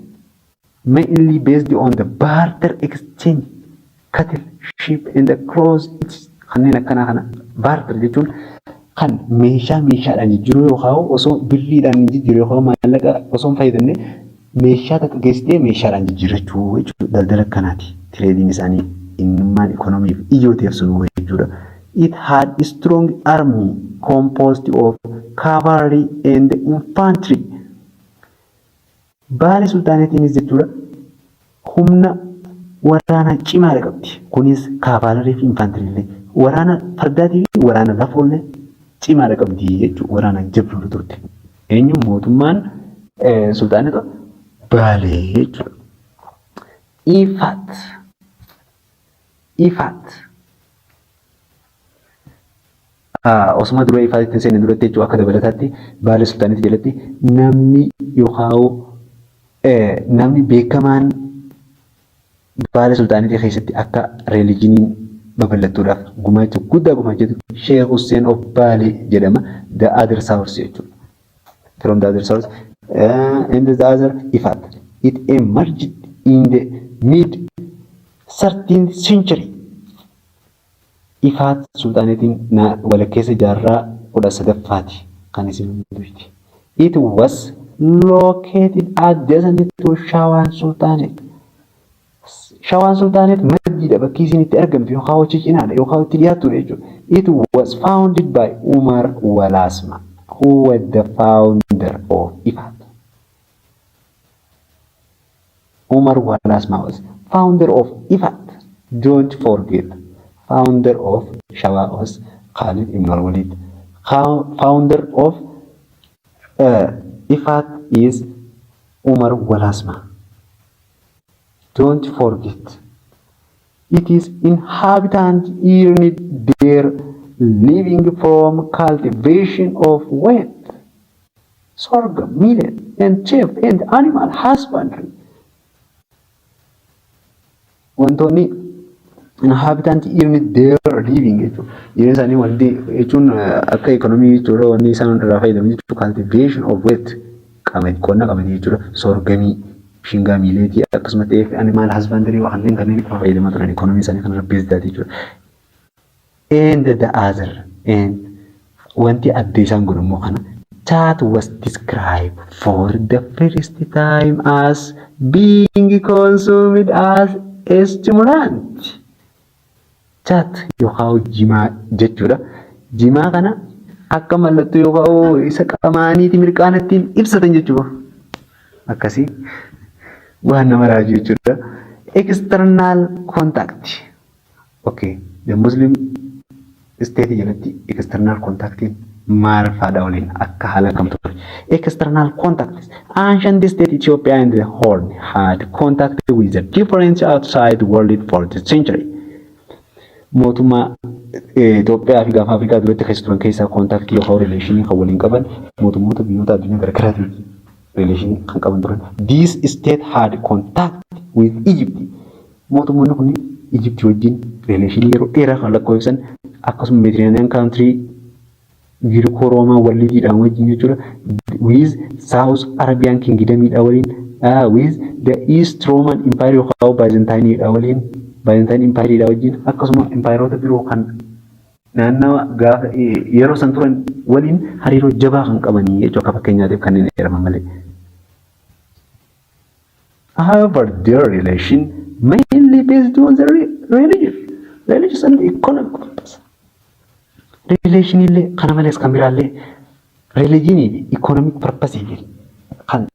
mainly based on the barter exchange, cattle, sheep and the clothes. Kanneen akkanaa kana barter jechuun kan meeshaa meeshaadhaan jijjiiruu yookaan osoo birriidhaan jijjiiruu yookaan maallaqa osoo hin fayyadamne meeshaa takka geessitee meeshaadhaan jijjiirrachuu jechuudha. Daldala akkanaati. Tradeiin isaanii innummaan ikoonomiif ijoo ta'eef sun jechuudha. It had a strong army composed of cavalry and infantry. Baale Sultanateiinis jechuudha humna waraanaa cimaadha qabdi. Kunis cavalry fi infantry illee, waraana fardaatii fi waraana lafoollee cimaadha qabdi jechuudha. Waraana jabduudha turte. Eenyu? Mootummaan sultaanota Baalee jechuudha. Ifaat. Ifaat. Osuma dura Ifaatitti hin seenne duratti jechuudha, akka dabalataatti Baalee Sultanate jalatti namni yookaan namni beekamaan Baalee Sultanate keessatti akka religioniin babal'attuudhaaf gumaacha guddaa gumaachetu Sheekh Hussein of Baalee jedhama. The other source jechuudha. From the other source and the other Ifat. It emerged in the mid 13th century. Ifaat Sultanateiin walakkeessa jaarraa 13ffaati kan isin hundooyte. It was located adjacent to Shawaan Sultanate. Shawaan Sultanate maddiidha, bakki isin itti argamtu yookaan hojii cinaadha yookaan itti dhiyaattudha jechuudha. It was founded by Umar Walasma, who was the founder of Ifat. Umar Walasma was founder of Ifat. Don't forget, founder of Shawa was Khalid ibn al-Walid. Founder of Ifat is Umar Walasma. Don't forget. It is inhabitant earned their living from cultivation of wheat, sorghum, millet, and teff and animal husbandry. Wantoonni inhabitant earned their living jechuudha. Jireenya isaanii wanti jechuun akka economy jechuudha, wanni isaan irraa fayyadaman jechuudha, cultivation of wheat, qamadii, qonna qamadii jechuudha, sorghum, shingaa, millet, akkasumas teff, animal husbandry, kanneen itti fayyadamaa turan, economy isaanii kanarra based taate jechuudha. And the other and wanti adda isaan godhu immoo kana, chat was described for the first time as being consumed as a stimulant. Chat yookaan jimaa jechuudha. Jimaa kana akka mallattoo yookaan isa qamaaniiti mirqaana ittiin ibsatan jechuudha. Akkasii waan nama raaju jechuudha. External contact. Okay, the Muslim state jalatti external contactiin Maal faadha waliin akka haala kam ture? External contacts. Ancient state Ethiopia and the Horn had contact with the different outside world for the century. Mootummaa Itoophiyaa fi Gaanfa Afrikaa duratti keessa turan keessaa contact yookaan relation kan waliin qaban mootummoota biyyoota addunyaa garaagaraatiin relation kan qaban turan. This state had contact with Egypt. Mootummoonni kun Egypt wajjin relation yeroo dheeraa kan lakkoofsan, akkasuma Mediterranean country, Girikoo Roomaa walliidhaan wajjin jechuudha. With South Arabian Kingdomidha waliin, with the East Roman Empire yookaan Byzantineidha waliin, Byzantine Empireidha wajjin, akkasuma empireoota biroo kan naannawa gaafa yeroo san turan waliin hariiroo jabaa kan qabanii jechuudha, akka fakkeenyaatiif kanneen eeraman malee. However, their relation mainly based on the religion, religious and economic purpose. Relation illee kana malees kan biraallee religion fi economic purpose kan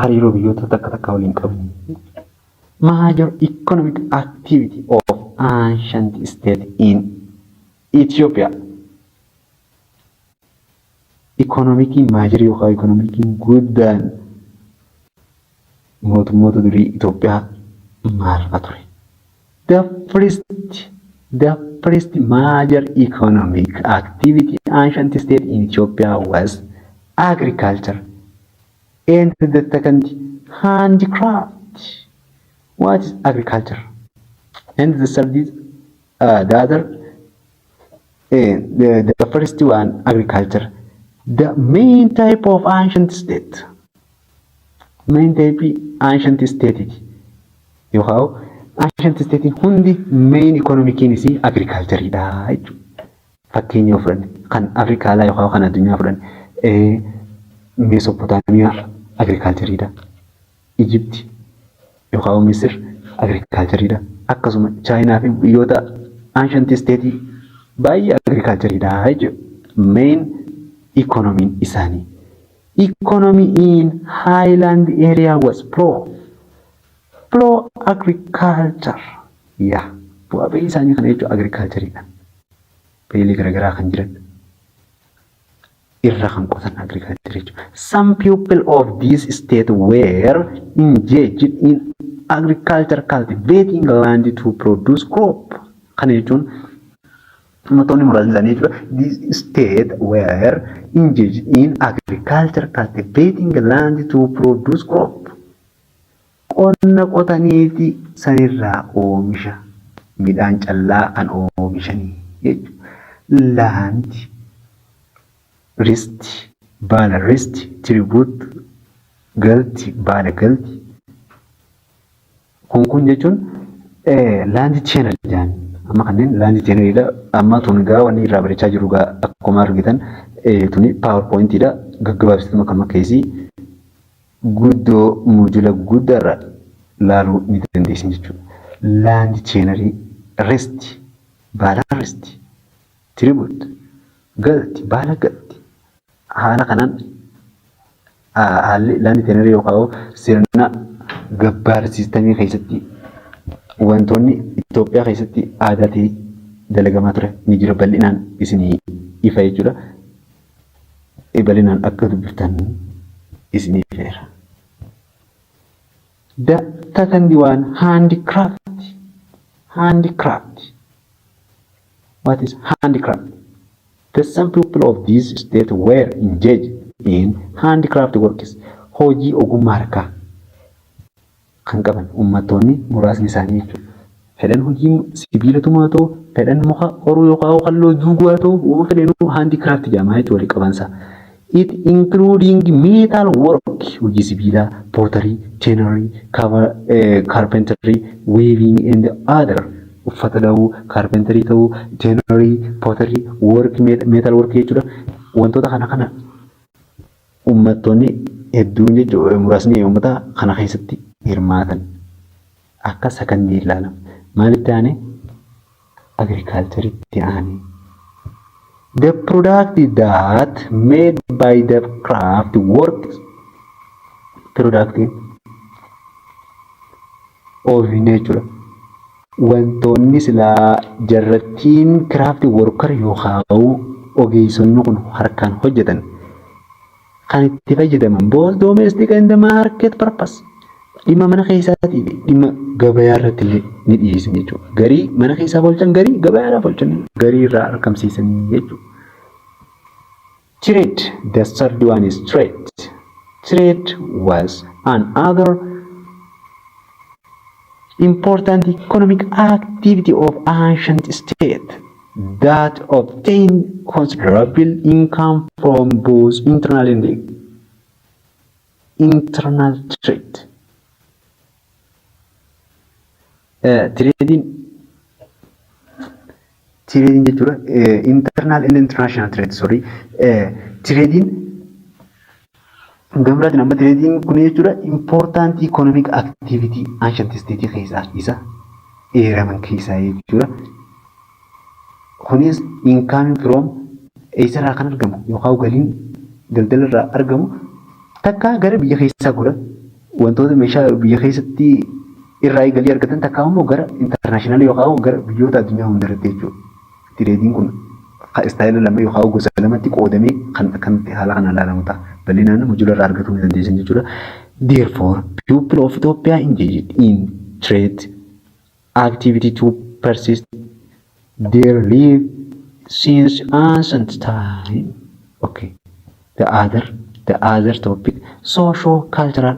hariiroo biyyoota takka takka waliin qaban. Major economic activity of ancient state in Ethiopia. Economic major yookaan economiciin guddaan mootummoota durii Itoophiyaa maal fa'a ture? The first major economic activity ancient state in Ethiopia was agriculture and the second, handicraft. What is agriculture? And the third is the other, the first one, agriculture. The main type of ancient state. Main type ancient state yookaan ancient state hundi main economiciin isii agricultureidha jechuudha. Fakkeenya yoo fudhanne, kan Afrikaalaa yookaan kan addunyaa fudhanne, Meesopootaamiyaa agricultureidha. Ijipti yookaan Misir agricultureidha. Akkasuma Chaayinaa fi biyyoota ancient state baay'ee agricultureidha jechuudha. Main economyn isaanii. Economy in highland area was plough agriculture. Yaa, bu'aa bahii isaanii kana jechuudha agricultureidha. Beelii garaagaraa kan jiran irra kan qotan agriculture jechuudha. Some people of this state were engaged in agriculture, cultivating land to produce crop. Kana jechuun uummattoonni muraasni isaanii jechuudha. This state were engaged in agriculture, cultivating land to produce crop. Qonna qotaniiti sanirraa oomisha midhaan callaa kan oomishanii jechuudha. Land rist, baala rist, tribute, galti, baala galti. Kun jechuun land tenure jedhan. Amma kanneen land tenureidha. Amma tun gaa wanni irraa barachaa jiru gaa akkuma argitan tuni PowerPointiidha. Gaggabaabsituma kan keessi guddoo module guddaarra laaluu ni dandeessan jechuudha. Land tenure, rist, baala rist, tribute, galti, baala galti. Haala kanaan haalli land tenure yookaan sirna gabbaar system keessatti wantoonni Itoophiyaa keessatti aadaa ta'ee dalagamaa ture ni jira, bal'inaan isinii ifa jechuudha. Bal'inaan akka dubbiftan isinii ifeera. The second one, handicraft. Handicraft. What is handicraft? The some people of this state were engaged in handicraft works. Hojii ogummaa harkaa kan qaban uummattoonni muraasni isaanii jechuudha. Fedhan hojii sibiila tumaa ta'u, fedhan muka qoruu yookaan qalloo duuguu haa ta'u, uuma fedhanuu handicraft jedhama jechuudha walii qabansa. It including metal work, hojii sibiilaa, pottery, tannery, carpentry, weaving and other, uffata dha'uu, carpentry ta'uu, tannery, pottery, work, metal work jechuudha. Wantoota kana kana uummattoonni hedduun jechuudha, muraasni uummata kana keessatti hirmaatan akka second ilaalama. Maalitti aanee? Agriculturetti aanee. The product that made by the craft works, product oomishne jechuudha. Wantoonni silaa jarrattiin craft worker yookaan ogeessonni kun harkaan hojjetan kan itti fayyadaman both domestic and market purpose, dhimma mana keessaatii fi dhimma gabayaa irratti illee ni dhiyeessan jechuudha. Garii mana keessaaf oolchan, garii gabayaadhaaf oolchan, garii irraa argamsiisanii jechuudha. Trade, the third one is trade. Trade was another important economic activity of ancient state that obtained considerable income from both internal and internal trade. Tradeiin jechuudha internal and international trade, sorry, tradeiin gama amma tradeiin kun jechuudha important economic activity ancient state keessaa isa eeraman keessaa jechuudha. Kunis income from eessarraa kan argamu yookaan galiin daldala irraa argamu takka gara biyya keessaa godha, wantoota meeshaa biyya keessatti irraa galii argatan, takka immoo gara international yookaan gara biyyoota addunyaa hundarratti jechuudha. Tradeiin kun style lama yookaan gosa lamatti qoodamee kan akkanatti haala kanaan ilaalamu ta'a. Bal'inaan module irraa argatuu ni dandeessan jechuudha. Therefore, people of Ethiopia engaged in trade activity to persist their life since ancient time. Okay. The other topic, social cultural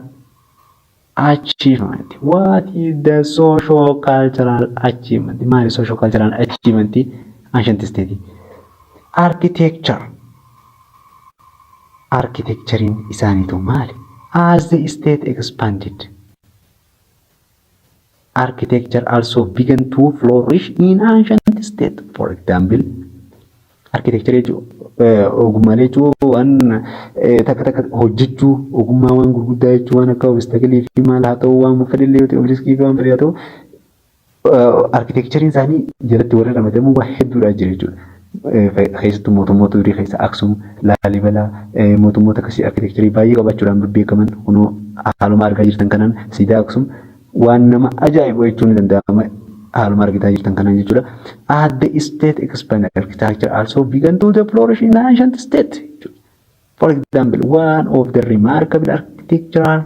achievement. What is the social cultural achievement? Maali social cultural achievement ancient state? Architecture. Architecturein isaaniitu maali? As the state expanded, architecture also began to flourish in ancient state. For example, architecture jechuun ogummaalee jechuun waan takka takka hojjechuu, ogummaa waan gurguddaa jechuun waan akka obstacle fi maal haa ta'u, waan fedhillee yoo ta'e, obeliskii fi waan fedhe haa ta'u, architecturein isaanii jalatti warra ramadamu waa hedduudha jira jechuudha. Keessattuu mootummoota durii keessa Aksum, Laalibalaa, mootummoota akkasii architecture baay'ee qabaachuudhaan beekaman. Kunoo haaluma argaa jirtan kanaan siidaa Aksum waan nama ajaa'ibu jechuun ni danda'ama, haaluma argitaa jirtan kanaan jechuudha. As the state expanded, architecture also began to flourish in the ancient state. For example, one of the remarkable architectural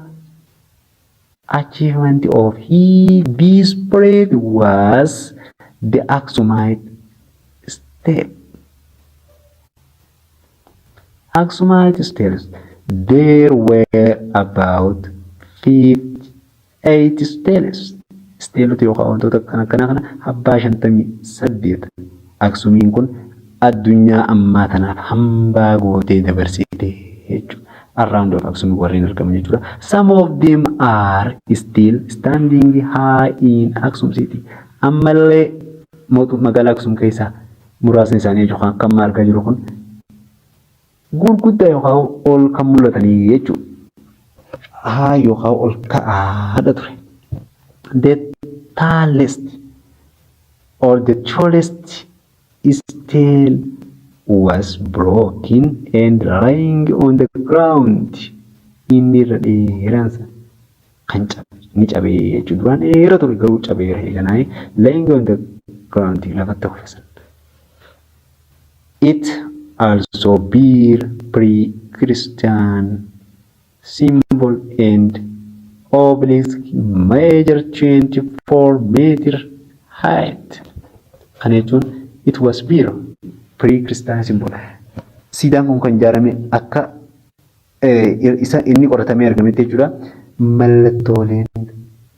achievement of this period was the Aksumite stele. Aksumite steles. There were about 58 steles. Steelota yookaan wantoota akkana akkanaa kana abbaa 58 Aksumiin kun addunyaa ammaa tanaaf hambaa gootee dabarsite jechuudha. Around of Aksum warreen argaman jechuudha. Some of them are still standing high in Aksum city. Ammallee magaalaa Aksum keessaa muraasni isaanii yookaan akka amma argaa jiru kun gurguddaa yookaan ol kan mul'atanii jechuudha. Haa yookaan ol ka'aadha ture. The tallest or the tallest stele was broken and lying on the ground. Inni irra dheeraansa kan cabe ni cabee jechuudha. Duraan dheeraa ture, garuu cabeera eeganaa lying on the ground lafatti kufisan. It also bear pre-Christian symbol and obelisk measure 24 meter height. Kana jechuun it was bear pre-Christian symbol. Siidaan kun kan ijaarame akka isa inni qoratamee argametti jechuudha. Mallattooleen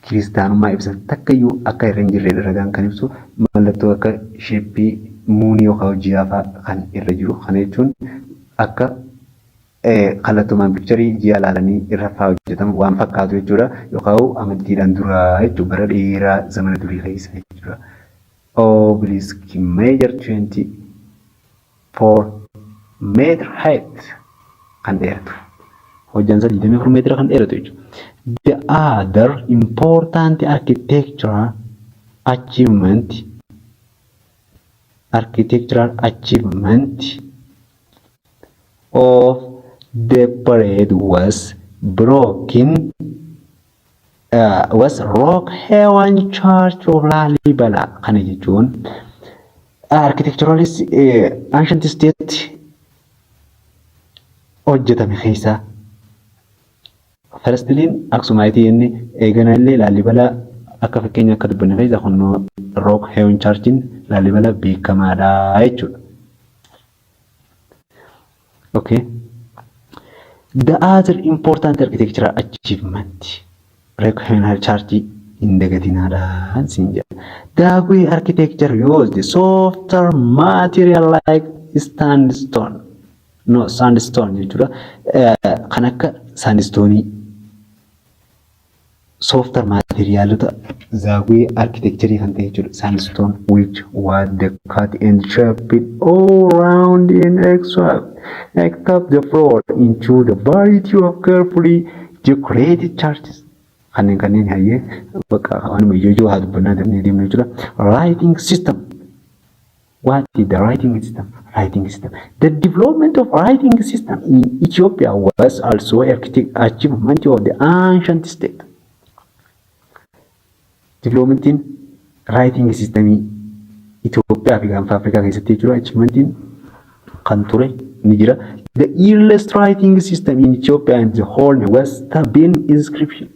kiristaanummaa ibsan takkayyuu akka irra hin jirre ragaan kan ibsu, mallattoo akka shape moon yookaan ji'aa fa'aa kan irra jiru. Kana jechuun akka kallattumaan picture ji'a ilaalanii irra fa'aa hojjetamu waan fakkaatu jechuudha. Yookaan amantiidhaan duraa jechuudha, bara dheeraa zamana durii keessa jechuudha. Obelisk measure 24 meter height kan dheeratu. Hojjaan isaa 24 meetira kan dheeratu jechuudha. The other important architectural achievement of the period was Rock Hewn Church of Lalibela. Kana jechuun Architecturalist ancient state hojjetame keessaa firstly'n Aksumite jenne, eegana illee Laalibalaa akka fakkeenya akka dubbanne keessa kun Rock Hewn Churchiin Laalibalaa beekamaadha jechuudha. Okay. The other important architectural achievement, Rock Hewn Church hin dagatinaadha siin jedha. Zagwe architecture used softer material like sandstone. No, sandstone jechuudha. Kan akka sandstone, softer materialota Zagwe architecture kan ta'e jechuudha. Sandstone, which was the cut and shaped all round and except the floor into the variety of carefully decorated churches. Kanneen hayyee bakka waanuma ijoo haa dubbannaa deemnee deemnu jechuudha. Writing system. What is the writing system? Writing system. The development of writing system in Ethiopia was also achievement of the ancient state. Developmentiin writing systemii Itoophiyaa fi gaanfa Afrikaa keessatti jechuudha. Achievementiin kan ture ni jira. The earliest writing system in Ethiopia and the Horn was Sabean inscription.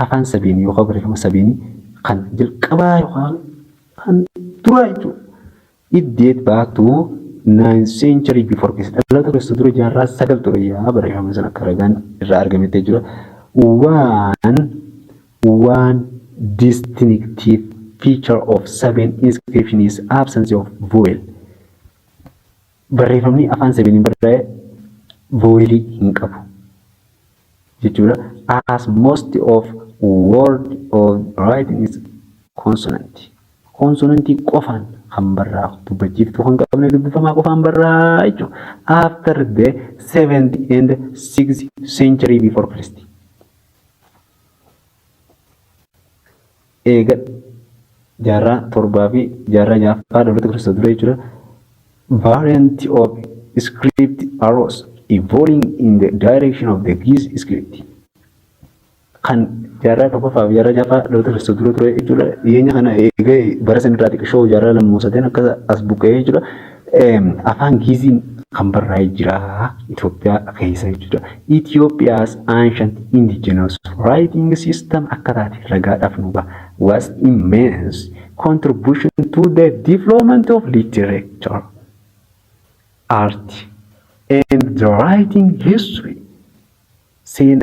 Afaan Sabeenii yookaan barreeffama Sabeenii kan jalqabaa yookaan kan duraa jechuudha. It date back to 9th century before Christ. Dhaloota Kiristoos dura jaarraa 9 ture yaa barreeffamni sun akka ragaan irraa argametti jechuudha. One distinctive feature of Sabean inscription is absence of vowel. Barreeffamni afaan Sabeeniin barraa'e vowelii hin qabu jechuudha. As most of word of writing is consonant. Consonantii qofaan kan barraa'u, dubbachiiftuu kan qabne dubbifamaa qofaan barraa'a jechuudha. After the 7th and 6th century before Christ. Eega jaarraa 7 fi jaarraa 6ffaa dhaloota Kiristoos dura jechuudha. Variant of script arose, evolving in the direction of the Ge'ez script. Kan jaarraa 1ffaa fi jaarraa 6ffaa dhaloota Kiristoos dura ture jechuudha. Dhiyeenya kana eegee bara san irraa xiqqishoo jaarraa 2 akka as buqqa'ee jechuudha. Afaan Giiziin kan barraa'ee jira Itoophiyaa keessa jechuudha. Ethiopia's ancient indigenous writing system akka taate ragaadhaaf nu ba'a. Was immense contribution to the development of literature, art, and the writing history.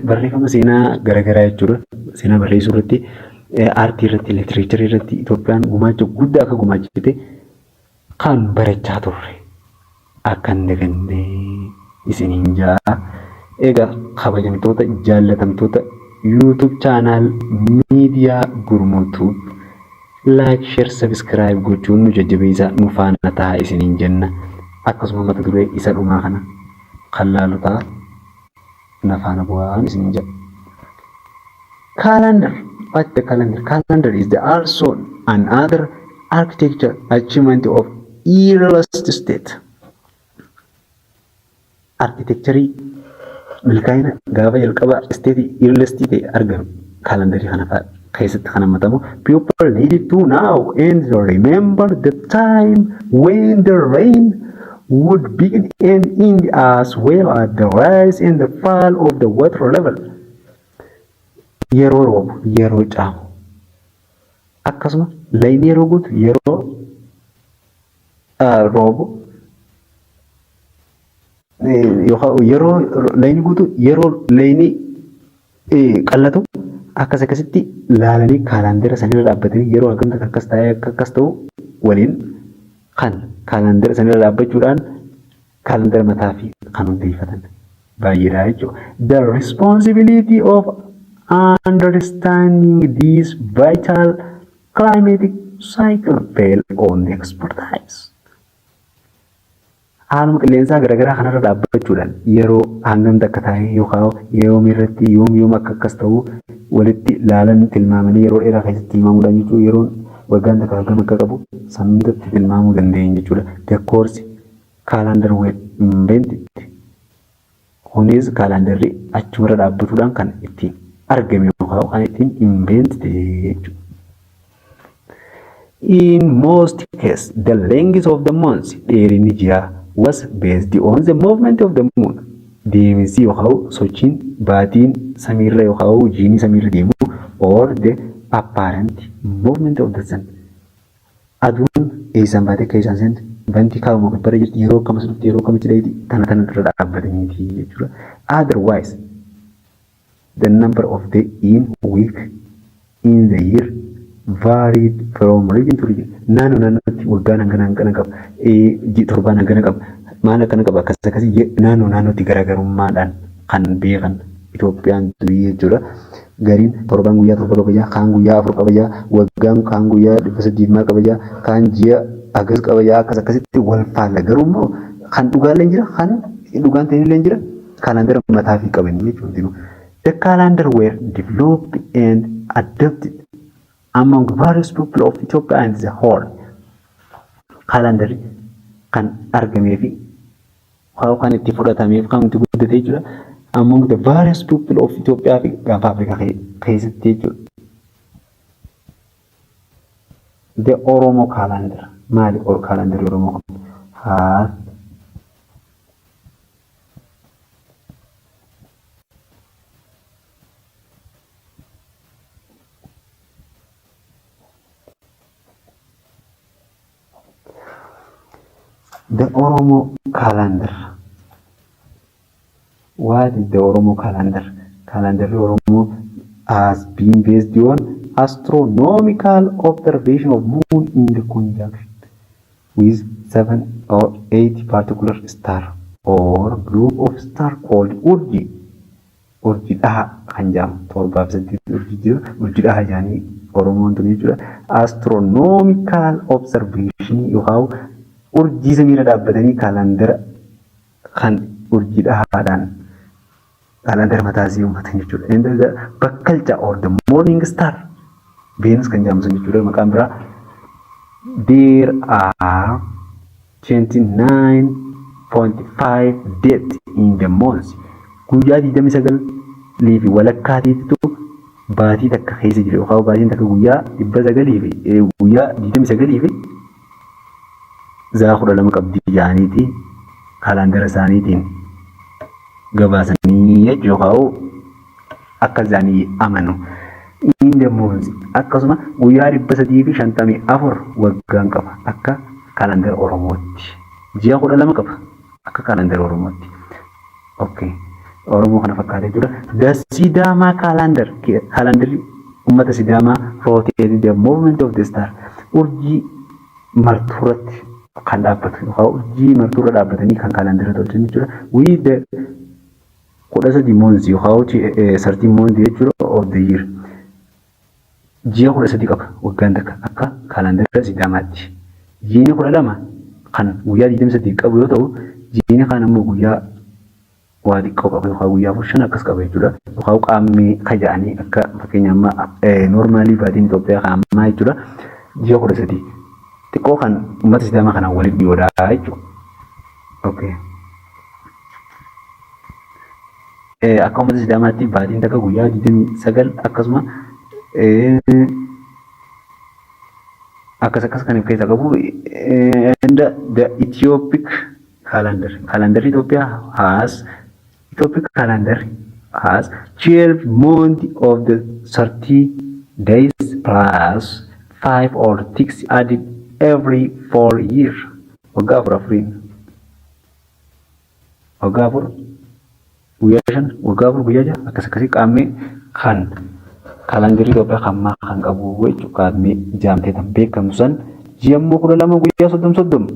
Barreeffama seenaa garaagaraa jechuudha. Seenaa barreessuu irratti, aartii irratti, literature irratti Itoophiyaan gumaacha guddaa akka gumaachite kan barachaa turre akka hin daganne isiniin jaa. Egaa kabajamtoota jaallatamtoota YouTube channel miidiyaa Gurmuutuu, like, share, subscribe gochuun nu jajjabeessaa, nu faana ta'a isiniin jenna. Akkasuma mata duree isa dhumaa kana kan laalu ta'a, na faana bu'aan isiniin jedha. Calendar. What the calendar? Calendar is the also another architecture achievement of earliest state. Architecturii milkaa'ina gaafa jalqaba state earliest ta'e argame kaalandarii kana fa'a keessatti kan hammatamu. People needed to know and remember the time when the rain would begin and end, as well as the rise and the fall of the water level. Yeroo roobu, yeroo caamu, akkasuma layni yeroo guutu, yeroo roobu yookaan yeroo layni guutu, yeroo layni qallatu akkas akkasitti laalanii kaalaandara sanirra dhaabbatanii yeroo hagam akkas ta'ee akka akkas ta'u waliin kan kaalaandara sanirra dhaabbachuudhaan kaalaandara mataa fi kan hundeeffatan baay'eedha jechuudha. The responsibility of understanding this vital climatic cycle fell on the expertise. Haaluma qilleensaa garaagaraa kanarra dhaabbachuudhaan yeroo hangam takka taa'ee yookaan yoom irratti yoom yoom akka akkas ta'u walitti laalan tilmaamanii yeroo dheeraa keessatti tilmaamuudhaan jechuudha, yeroon waggaan takka hagam akka qabu san hundatti tilmaamuu dandeenya jechuudha. The course calendar were invented. Kunis kaalandarri achumarra dhaabbatuudhaan kan ittiin argame yookaan kan ittiin invent ta'e jechuudha. In most cases, the length of the month, dheerinni ji'aa, was based on the movement of the moon. Deeminsi yookaan sochiin baatiin samiirra yookaan jiini samiirra deemu or the apparent movement of the sun. Aduun eessaan baatee akka eessaan seentu bantii kaa'uma bara jirti yeroo akkamas dhufti yeroo akkamitti dheeyiti tana tana irra dhaabbataniiti jechuudha. Otherwise, the number of day in week in the year varied from region to region. Naannoo naannootti waggaan hangana hangana qaba, torbaan hangana qaba, maal akkana qaba akkas akkasii naannoo naannootti garaagarummaadhaan kan beekan Itoophiyaan durii jechuudha. Gariin torban guyyaa 7 qaba jaa, kaan guyyaa 4 qaba jaa, waggaan kaan guyyaa 300 maal qaba jaa, kaan ji'a hagas qaba jaa akkas akkasitti wal faalla. Garuu immoo kan dhugaallee jira, kan dhugaan ta'inillee jira, kaalandara mataa fi qabanii jechuudha. The calendar were developed and adopted among various people of Ethiopia and the Horn. Kaalandarri kan argamee fi kan itti fudhatameef kan itti guddate jechuudha. Among the various people of Ethiopia fi gaanfa Afrikaa keessatti jechuudha. The Oromo calendar maali kaalandarri Oromoo kun? Has The Oromo calendar. What is the Oromo calendar? Kaalandarri Oromoo has been based on astronomical observation of moon in the conjunction with seven or eight particular star or group of star called urji. Urji dhaha kan jedhamu torbaaf saddeet urji jira. Urji dhaha jedhanii Oromoon tun jechuudha. Astronomical observation yookaan urjii samiirra dhaabbatanii kaalandara kan urjii dhahaadhaan kaalandara mataa isii uummatan jechuudha. And the bakkalcha or the morning star Venus kan jedhamu sun jechuudha maqaan biraa. There are 29.5 dates in the month. Guyyaa 29 fi walakkaatiitu baatii takka keessa jira yookaan baatiin takka guyyaa 900 fi guyyaa 29 fi zaa 12 qabdi jedhaniiti kaalaandara isaaniitiin gabaasanii jechuudha yookaan akka isaanii amanu. In the month akkasuma guyyaa 354 waggaan qaba akka kaalaandara Oromootti. Ji'a 12 qaba akka kaalaandara Oromootti. Okay. Oromoo kana fakkaatee jira. The Sidama calendar kaalandarri uummata Sidaamaa rotated the movement of the star urjii martuurratti kan dhaabbatu yookaan urjii martuurra dhaabbatanii kan kaalandara tolchan jechuudha. With the 13 months yookaan 13 months jechuudha of the year. Ji'a 13 qaba waggaan takka akka kaalandara Sidaamaatti. Jiini 12 kan guyyaa 28 qabu yoo ta'u, jiini kaan ammoo guyyaa waa xiqqoo qaba yookaan guyyaa 4 5 akkas qaba jechuudha. Yookaan qaammee kaja'anii akka fakkeenya amma noormaalii baatiin Itoophiyaa kan ammaa jechuudha. Ji'a 13 xiqqoo kan uummata Sidaamaa kanaan walitti dhiyoodha jechuudha. Okay. Akka uummata Sidaamaatti baatiin takka guyyaa 29 akkasuma akkas akkas kan of keessaa qabu. And the Ethiopic calendar, calendar Ethiopia has, Ethiopic calendar has 12 months of the 30 days plus 5 or 6 added every 4 year. Waggaa afur afuriin, waggaa 4 guyyaa 5, waggaa 4 guyyaa 6 akkas akkasii qaammee kan kaalandarii Itoophiyaa kan ammaa kan qabu jechuudha. Qaammee jaamtee kan beekamu san ji'a immoo 12 guyyaa 30 30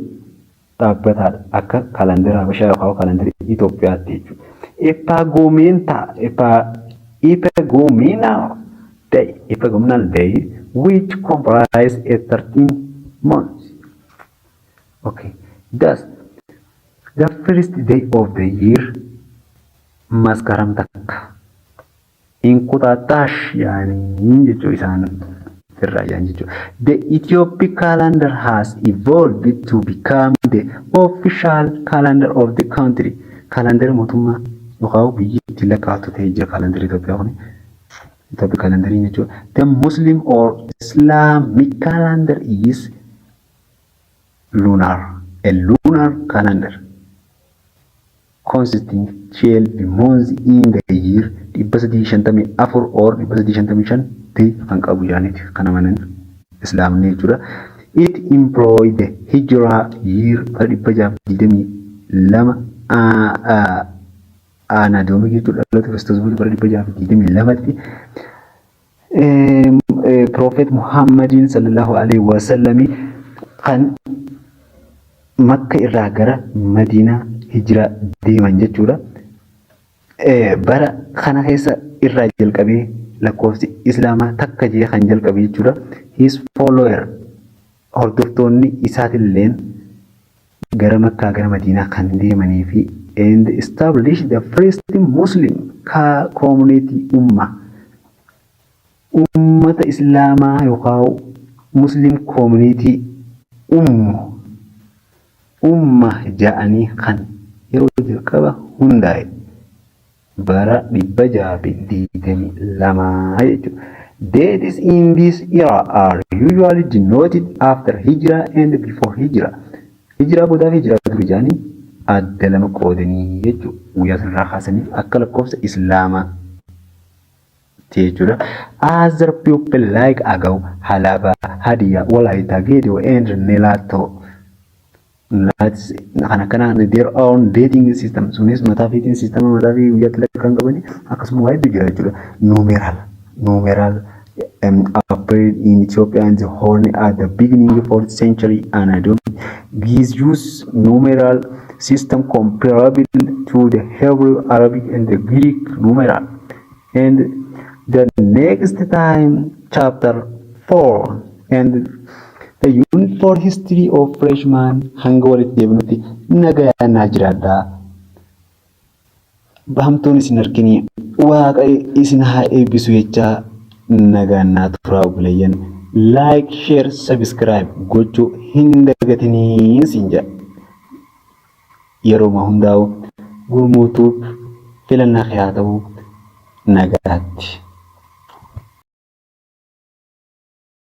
dhaabbataadha akka kaalandara Habashaa yookaan kaalandara Itoophiyaatti jechuudha. Epagomental Epagomenal day, Epagomenal day, which comprise a 13 months. Okay. Thus, the first day of the year Maskaram 1 Inquxaaxaash yaanii jechuu isaan irraa jedhan jechuudha. The Ethiopic calendar has evolved to become the official calendar of the country. Kaalandara mootummaa yookaan biyyi itti lakkaa'atu ta'ee jira kaalandara Itoophiyaa kun. Itoophiyaa kaalandariin jechuudha. The Muslim or Islamic calendar is lunar, a lunar calendar consisting 12 months in the year, 354 or 355 ti kan qabu jaaniiti kan amanan Islaamni jechuudha. It employed the Hijra year bara 622 Anadoomi jechuudha, dhaloota Kiristoos booda bara 622tti Prophet Muhammadiin sallallahu alaihi wasallami kan Makka irraa gara Madiinaa hijiraa deeman jechuudha. Bara kana keessa irraa jalqabee lakkoofsi Islaamaa takka jee kan jalqabe jechuudha. His follower, hordoftoonni isaatilleen gara Makkaa gara Madiinaa kan deemanii fi and establish the first Muslim community, umma ummata Islaamaa yookaan Muslim community ummu umma ja'anii kan yeroo jalqaba hundaa'e bara 622 jechuudha. Dates in this era are usually denoted after Hijrah and before Hijrah. Hijraa boodaa fi Hijraa dura jedhanii adda lama qoodanii jechuudha. Guyyaa sanarraa kaasanii akka lakkoofsa Islaamaa jechuudha. Other people like Agaw, Halaba, Hadiya, Walaita, Gedeo and Nelato. Kan akkana their own dating system, sunis mataa fiitiin systema mataa fi guyyaatti lakkaan qabani, akkasuma waa hedduu jira jechuudha. Numeral appeared in Ethiopia and the Horn at the beginning of 4th century and Ge'ez use numeral system comparable to the Hebrew, Arabic and the Greek numeral. And the next time, chapter 4 and the unit 4 history of freshman, hanga walitti deebinutti nagayaan naa jiraadhaa. Hamtuun isin arginii, Waaqa isin haa eebbisu jechaa nagaan naa turaa obboleeyyan. Like, share, subscribe gochuu hin dagatinii siin jedha. Yeroo hundaa'u gurmuutuuf filannaa kee haa ta'u, nagaatti.